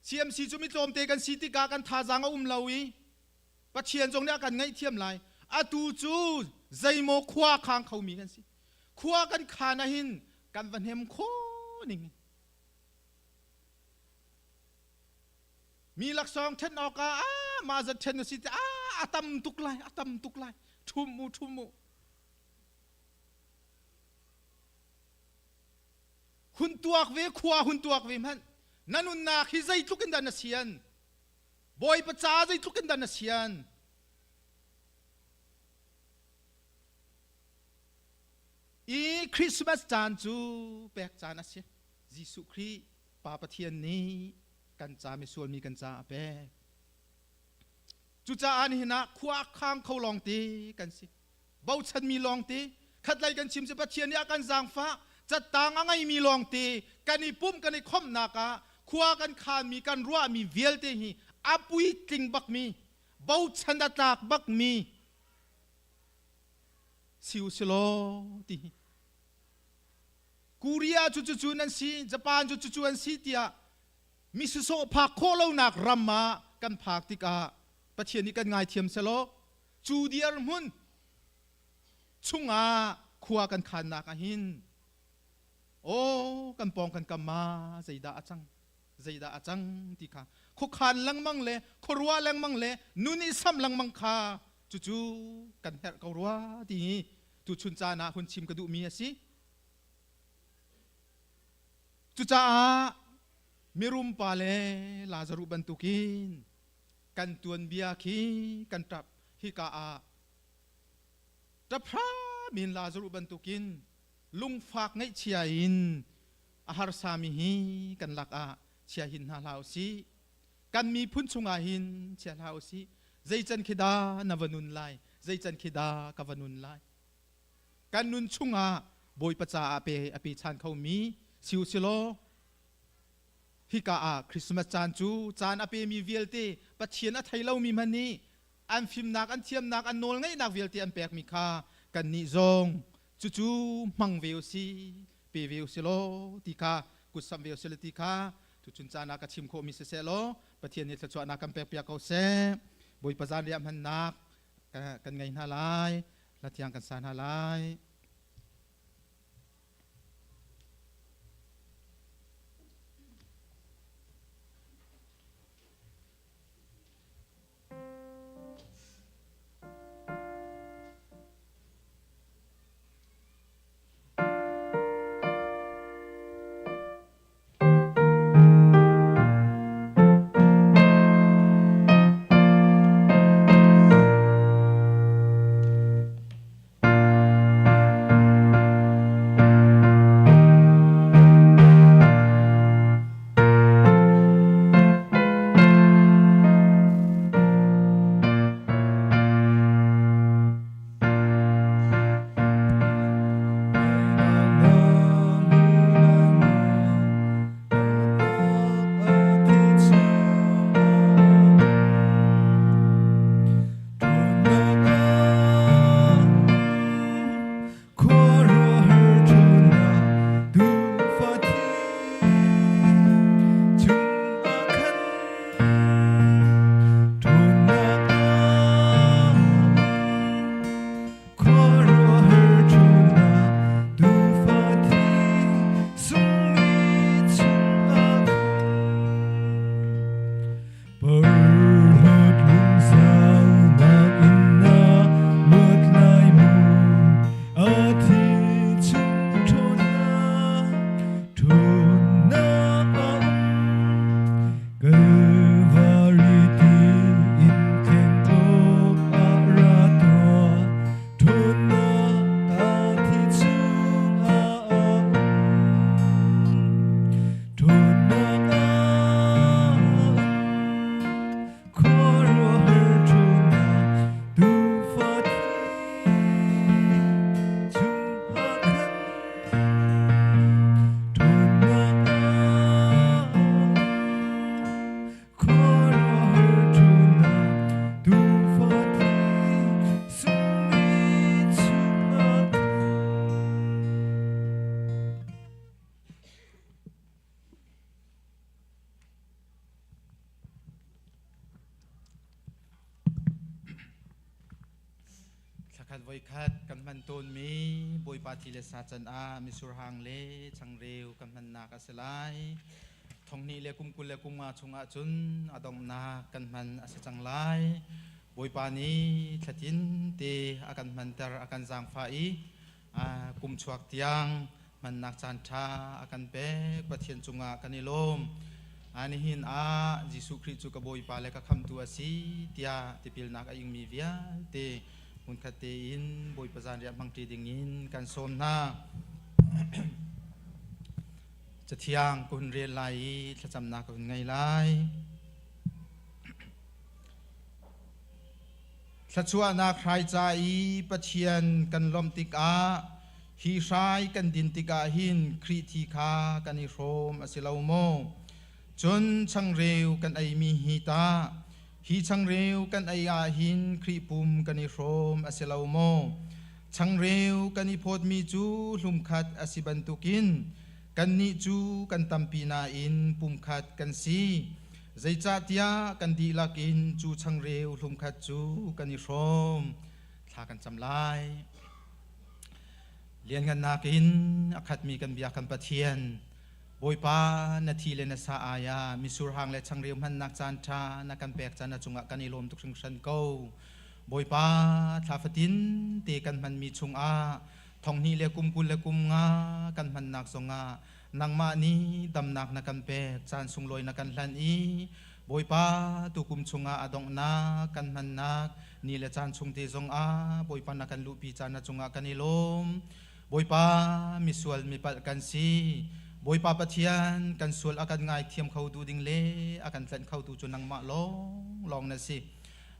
CMC cu mi tlawmte kan si tikah kan thazaang a um lo i Pathian zong nih a kan ngaihthiam lai. Atu cu zeimaw khua khang khomi kan si. Khua kan khan ahhin kan va hnem khawh ning. Mi laksawng ṭhen awkah ah mah zat ṭhen na si te ah a tam tuk lai a tam tuk lai ṭhum u ṭhum u hun tuak ve khua hun tuak ve hmanh na nunnak hi zeitluk in dah na sian Bawipa ca zeitluk in dah na sian i Christmas caan cu pek caan a si Jesuh Khrih Pa Pathian nih kan ca misual mi kan ca a pek. Cucaah nihin ah khua khang kho lawngte kan si. Bochanmi lawngte, khatlei kan chim cu Pathian nih a kan zaangfah, cattang a ngeimi lawngte kan i pumh kan i khomhnak ah khua kan khanmi kan ruahmi vialte hi a puitling bakmi, bochan a tlak bakmi si u si law ti hi. Korea cu cucu nan si, Japan cu cucu an si tiah mi sisawh phak khawh lonak ram ah kan phak tikah Pathian nih kan ngaithiam selaw cu dirhmun chungah khua kan khannak ahhin aw kan pawng kan kam ma zeidah a cang zeidah a cang ti kha khuakhan lengmang le khuaruah lengmang le nun i sam lengmang kha cucu kan herh ko rua ti hi tuchun caan ah hun chim ka duhmi a si. Cucaah mirum pa le Lazaruh bantukin kan tuanbia khi kan ṭap hika ah ṭap hram in Lazaruh bantukin lungfak ngaihchia in a harsami hi kan lakah chia hin hna hlah usih. Kan miphun chungah hin chia hlah usih. Zei can khi dah na va nun lai? Zei can khi dah ka va nun lai? Kan nun chungah Bawipa caah pe a pe chan khomi si u silaw hika ah Christmas caan cu caan a pemi vialte Pathian a thei lomi hmanh nih an fimnak an thiamnak an nawlngeihnak vialte an pekmi kha kannih zong cucu hmang ve u si pe ve u si law ti kha kutsamh ve u si ti kha tuchun caan ah ka chim khawhmi siseh law Pathian nih thluachuahnak kan pek piak ko seh Bawipa zanriah hmannak kan ngei hna lai hla thiang kan sa hna lai. Thlakhat voikhat kan hman tawnmi Bawipa thi le sa can ah misurhang le changreu kan hmannak a si lai. Thonghnih le kum 20 le kum nga chungah cun a donghnak kan hman a si cang lai. Bawipa nih thlatin te a kan hmanter a kan zaangfah i kum chuak tiang hmannak caan ṭha a kan pek. Pathian cungah kan i lawm. Nihin ah Jesuh Khrih cu ka Bawipa le ka khamhtu a si tiah tipilnak a ingmi vialte hmunkhat tein Bawipa zanriah hmangṭi dingin kan sawm hna. Cathiang ka hun rel lai i thlacamnak ka hun ngei lai. Thluachuahnak hrai ca i Pathian kan lawmh tikah hi hrai kan din tikah hin Khrih thi kha kan i hrawm a si lo maw? Cun changreu kan eimi hi tah hi changreu kan ei ah hin Khrih pum kan i hrawm a si lo maw? Changreu kan i phawtmi cu hlumkhat a si bantukin kannih cu kan tampi nain pumkhat kan si. Zeicahtiah kan dihlak in cu changreu hlumkhat cu kan i hrawm. Thla kan cam lai. Lianngannak in a khatmi kan bia kan Pathian, Bawipa na thi le na sa ai ah misur hang le changreu hmannak caan ṭha na kan pek caan na cungah kan i lawm tuk hringhran ko. Bawipa thla fatin te kan hmanmi chungah thonghnih le kum 20 le kum nga kan hmannak zongah nangmah nih damnak na kan pek caan sunglawi na kan hlanh i Bawipa tukum chungah a donghnak kan hmannak ni le caan chung te zongah Bawipa na kan luhpi caan na cungah kan i lawm. Bawipa misual mipalh kan si. Bawipa Pathian kan sual a kan ngaithiam kho tu ding le a kan tlanh kho tu cu nangmah lawng lawng na si.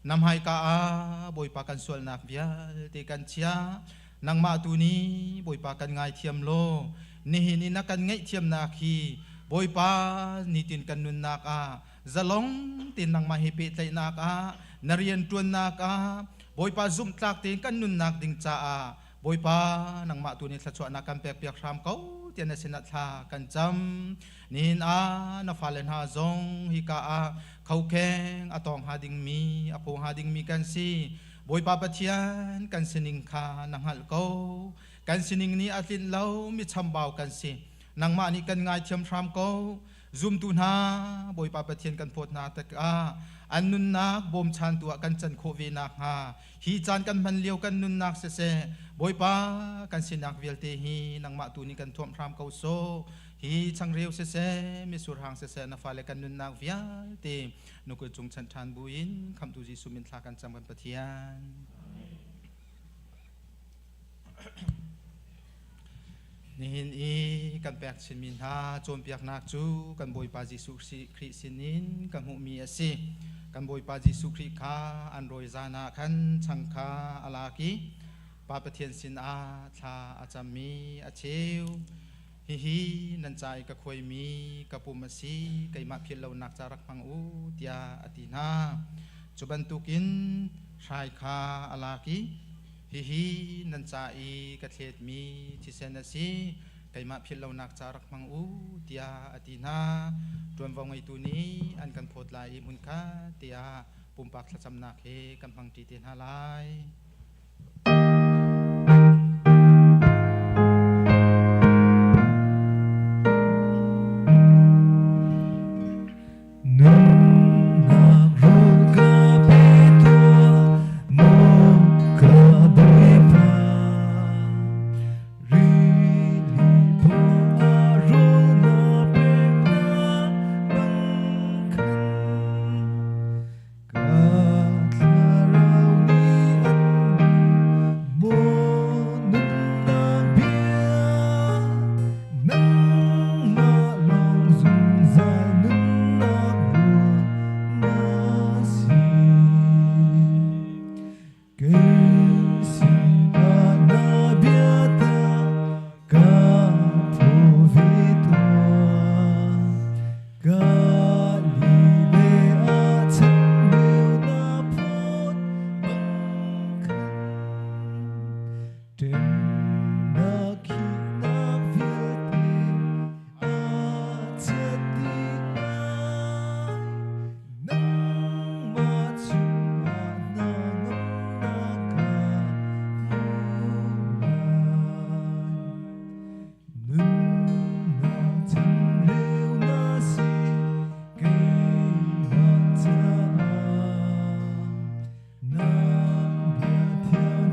Na hmaika ah Bawipa kan sualnak vialte kan chia. Nangmah tu nih Bawipa kan ngaithiam law nihin i na kan ngaihthiamnak hi Bawipa nitin kan nunnak ah zalong tein nangmah he pehtlaihnak ah na rianṭuannak ah Bawipa zumhtlak tein kan nunnak ding caah Bawipa nangmah tu nih thluachuahnak kan pekpiak hram ko tiah na sinah thla kan cam. Nihin ah na fale hna zong hika ah khokheng a tawng hnga dingmi a phaw hnga dingmi kan si. Bawipa Pathian kan sining kha na hngalh ko. Kan sining nih a tlinh lo mi chambau kan si. Nangmah nih kan ngaithiam hram ko. Zumtu hna Bawipa Pathian kan phawt hna tikah an nunnak bawmchantu ah kan can khawh ve nakhnga hi caan kan hman lio kan nunnak siseh Bawipa kan sinak vialte hi nangmah tu nih kan thuamh hram ko sawh. Hi changreu siseh misurhang siseh na fale kan nunnak vialte nukul cung chan ṭhan buin khamhtu Jesuh min thla kan cam kan Pathian. Nihin i kan pek chinmi hna cawnpiaknak cu kan Bawipa Jesuh Khrih sinin ka hmuhmi a si. Kan Bawipa Jesuh Khrih kha an rawi zan ah khan chang kha a lak i Pa Pathian sinah thla a cammi a cheu. Hihi nan ca i ka khuaimi ka pum a si, keimah philh lonak ca rak hmang u, tiah a ti hna. Cu bantukin hrai kha a lak i, Hihi nan ca i ka thletmi thisen a si, keimah philh lonak ca rak hmang u, tiah a ti hna. Ṭuanvo ngeitu nih an kan phawt lai i hmunkhat tiah pumpak thlacamnak he kan hmangṭi te hna lai. Nunnak rawl ka pe tuah, maw ka Bawipa. Rili pawng ah rawl na pek hna bang khan. Ka thlarau nih an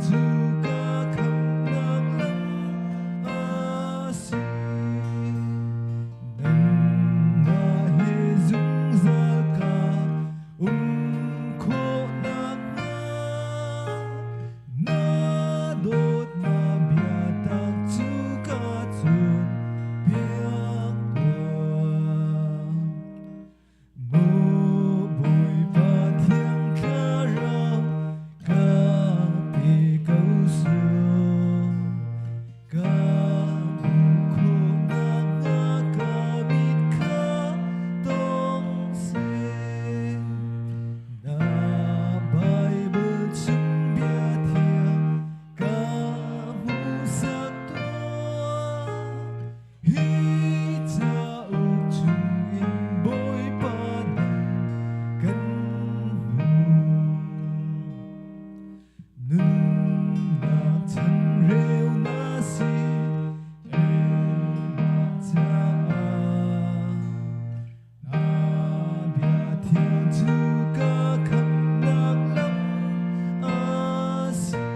cu ka khamhnak lam a si. Nangmah he zungzal ka um khawhnak hnga na dawtnak biatak cu ka cawnpiak tuah. Maw Bawipa Thiang Thlarau ka pe ko sawh. Ka hmuh khawhnak hnga ka mit kha tong seh. Na Baibal chung bia thiang ka hmuhsak tuah. Hi cauk chungin Bawipa nih kan hmuh. Nunnak changreu na si keimah caah. Na bia thiang cu ka khamhnak lam a si.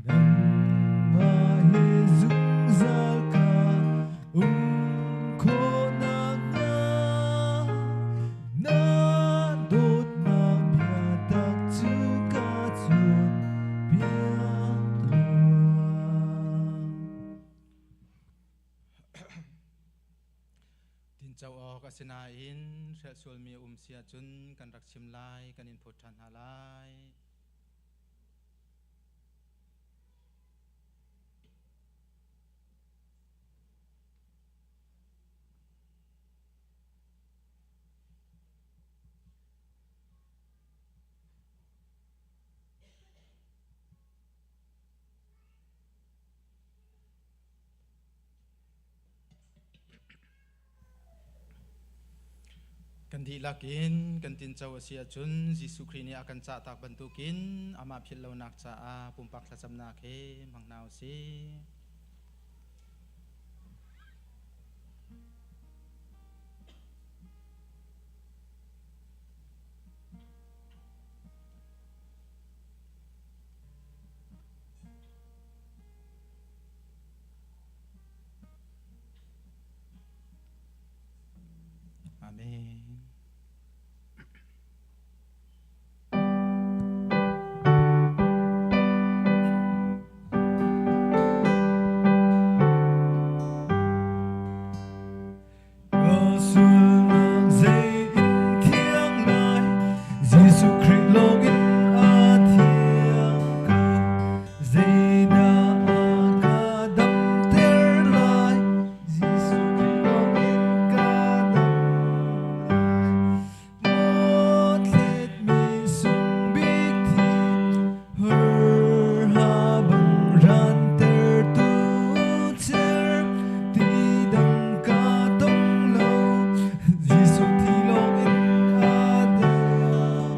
Nangmah he zungzal ka um khawhnak hnga na dawtnak biatak cu ka cawnpiak tuah. Tinco awk a si nain hrelh sualmi a um si ahcun kan rak chim lai, kan in phawt ṭhan hna lai. Kan dihlak in kan tinco a si ahcun Jesuh Khrih nih a kan cahtak bantukin amah philh lonak caah pumpak thlacamnak he hmang hna u sih. Amen. Ka sualnak zei in thiang lai, Jesuh Khrih lawngin a thiang ko. Zeidah a ka damter lai, Jesuh Khrih lawngin ka dam lai. Maw thletmi sung bik thi, hur ha bang rantertu cer, ti dang ka tong lo, Jesuh thi lawngin a dam.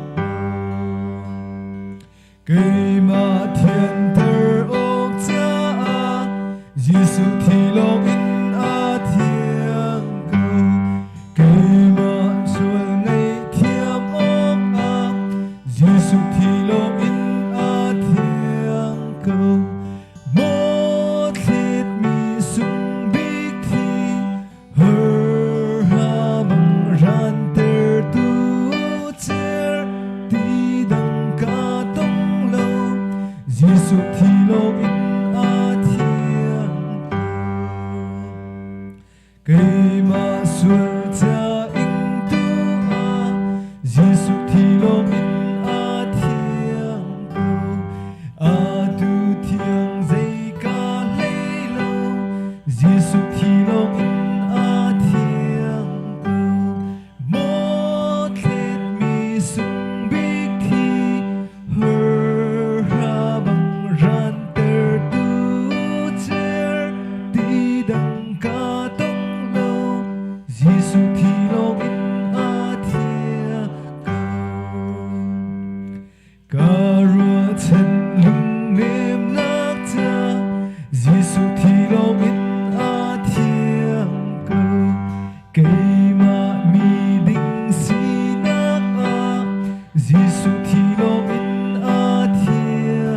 Keimah thianter awk caah Jesuh thi lawngin a thiang ko. Keimah sual ngaihthiam awkah Jesuh thi lawngin a thiang ko. Maw thletmi sung bik thi hur ha bang rantertu cer ti dang ka tong lo Jesuh thi lawngin a thiang ko. Keimah sual ca ingtu ah Jesuh thi lawngin a thiang ko. Atu thiang zei ka hlei lo Jesuh thi lawngin a thiang ko. Maw thletmi sung bik thi hur ha bang rantertu cer ti dang ka tong lo Jesuh thi lawngin a thiang ko. Ka ruahchan lungnemnak ca Jesuh thi lawngin a thiang ko. Keimah mi ding sinak ah Jesuh thi lawngin a thiang.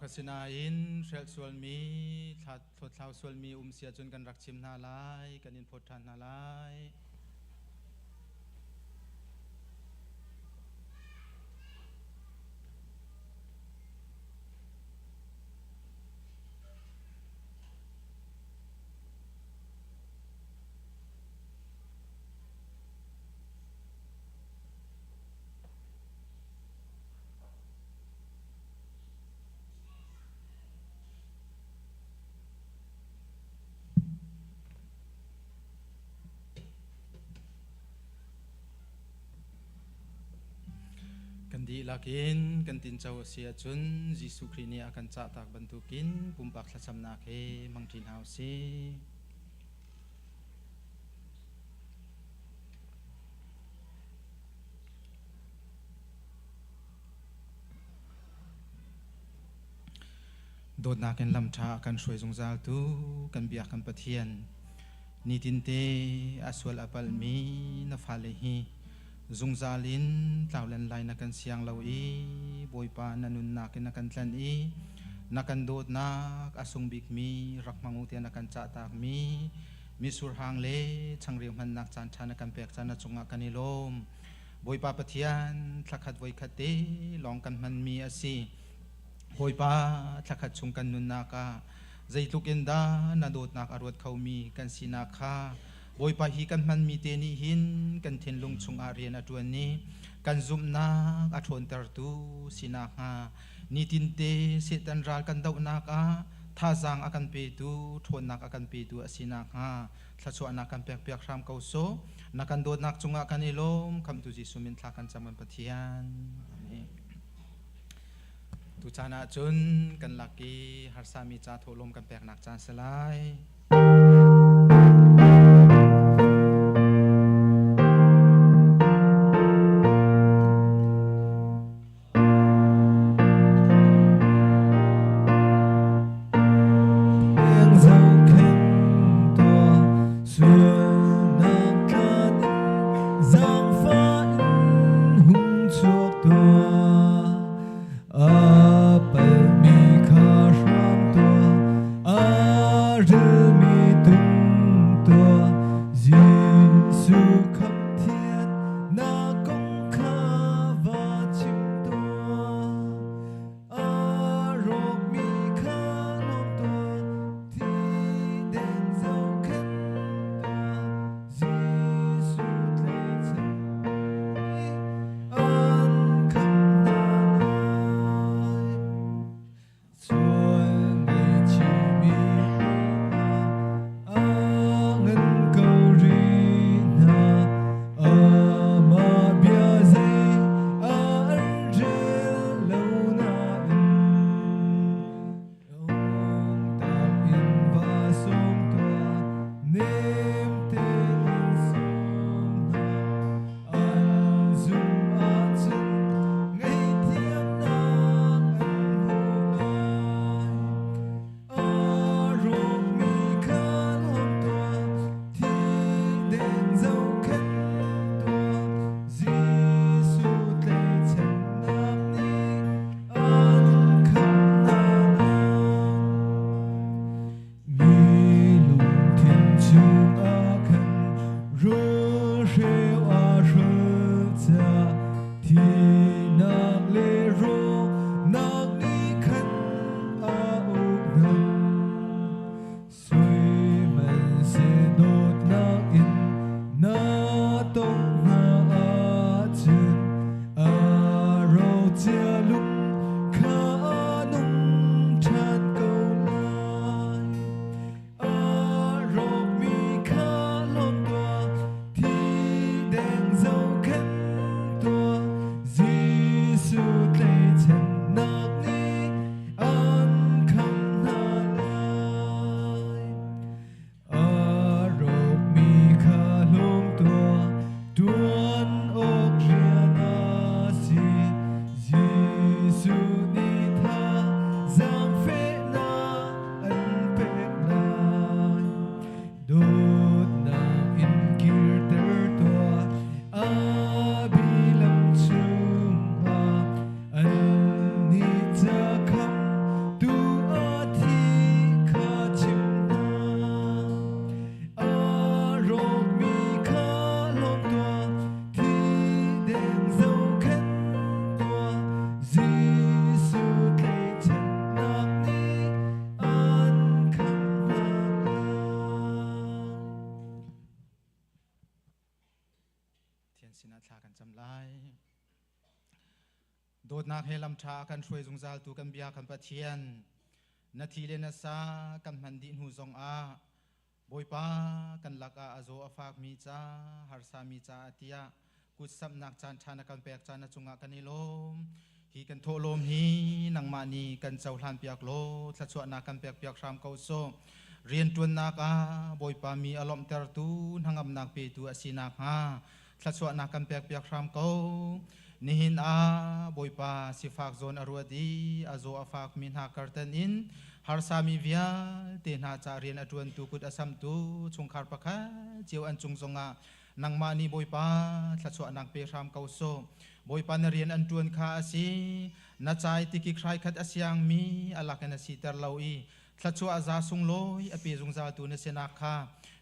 Asinain hrelh sualmi, thawthlau sualmi um si ahcun kan rak chim hna lai, kan in phawt ṭhan hna lai. Kan dihlak in kan tinco a si ahcun Jesuh Khrih nih a kan cahtak bantukin pumpak thlacamnak he hmangṭi hna u sih. Dawtnak in lam ṭha a kan hruai zungzaltu kan biak kan Pathian, nitinte a sual a palhmi na fale hi zungzal in tlaulen lai na kan siang lo i Bawipa na nunnak in na kan tlanh i na kan dawtnak a sung bikmi rak hmang u tiah na kan cahtakmi mitsur hang le changreu hmannak caan ṭha na kan pek caan na cungah kan i lawm. Bawipa Pathian, thlakhat voikhat te lawng kan hmanmi a si. Bawipa, thlakhat chung kan nunnak ah zeitluk in dah na dawtnak a ruat khomi kan sinak kha Bawipa hi kan hmanmi te nih hin kan thinlung chungah rian a ṭuan i kan zumhnak a ṭhawntertu sinak hnga nitinte Satan ral kan dohnak ah thazaang a kan petu ṭhawnnak a kan petu a si nakhnga thluachuahnak kan pekpiak hram ko sawh. Na kan dawtnak cungah kan i lawm. Khamhtu Jesuh min thla kan cam kan Pathian. Amen. Tucaan ah cun kan lak i harsami ca thawhlawm kan peknak caan si lai. sinah thla kan cam lai. Dawtnak he lam ṭha a kan hruai zungzaltu kan bia kan Pathian, na thi le na sa kan hman dih hnu zongah Bawipa kan lakah a zaw a fakmi ca, harsami caah tiah kutsamhnak caan ṭha na kan pek caan na cungah kan i lawm. Hi kan thawhlawm hi nangmah nih kan cohlan piak law thluachuahnak kan pek piak hram ko sawh. Rianṭuannak ah Bawipa mi a lawmhtertu hnangamnak petu a si nakhnga thluachuahnak kan pek piak hram ko. Nihin ah Bawipa sifak zawn a ruat i a zaw a fakmi hna kartan in harsami vialte hna ca rian a ṭuantu kut a samtu chungkhar pakhat cio an cung zongah nangmah nih Bawipa thluachuahnak pe hram ko sawh. Bawipa na rian an ṭuan kha a si. Na cai tikik hrai khat a siangmi a lakin a siter lo i thluachuah za sunglawi a pe zungzaltu na sinak kha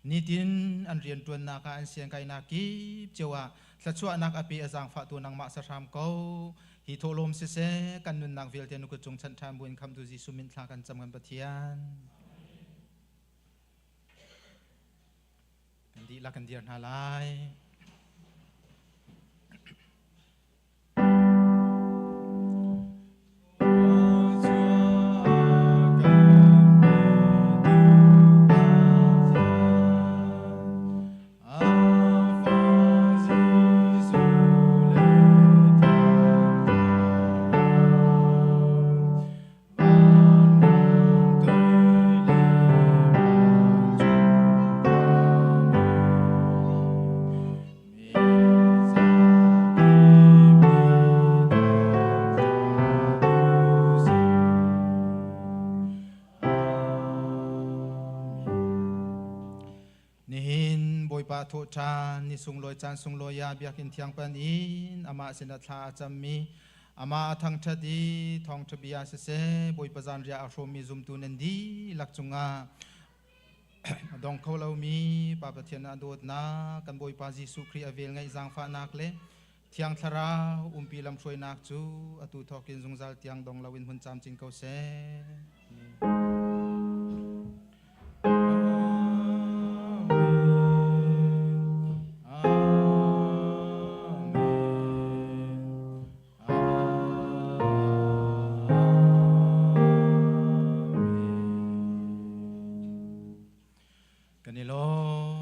nitin an rianṭuannak ah an siangkainak kip cio ah thluachuahnak a pe a zaangfahtu nangmah sa hram ko. Hi thawhlawm siseh kan nunnak vialte na kut cung chanh ṭhan buin khamtu Jesuh min thla kan cam kan Pathian. Kan dihlak kan dir hna lai. Nihin Bawipa thawhṭhan ni sunglawi caan sunglawi ah biakinn thiang pan in amah sinah thla a cammi amah a thangṭhat i thawngṭha bia siseh Bawipa zanriah a hrawmmi zumtu nan dihlak cungah A dong kho lomi Pa Pathian a dawtnak, kan Bawipa Jesuh Khrih a vel ngeih zaangfahnak le Thiang Thlarau umpi lamhruainak cu atu thawkin zungzal tiang dong loin hun camcin ko seh. Kan i lawm.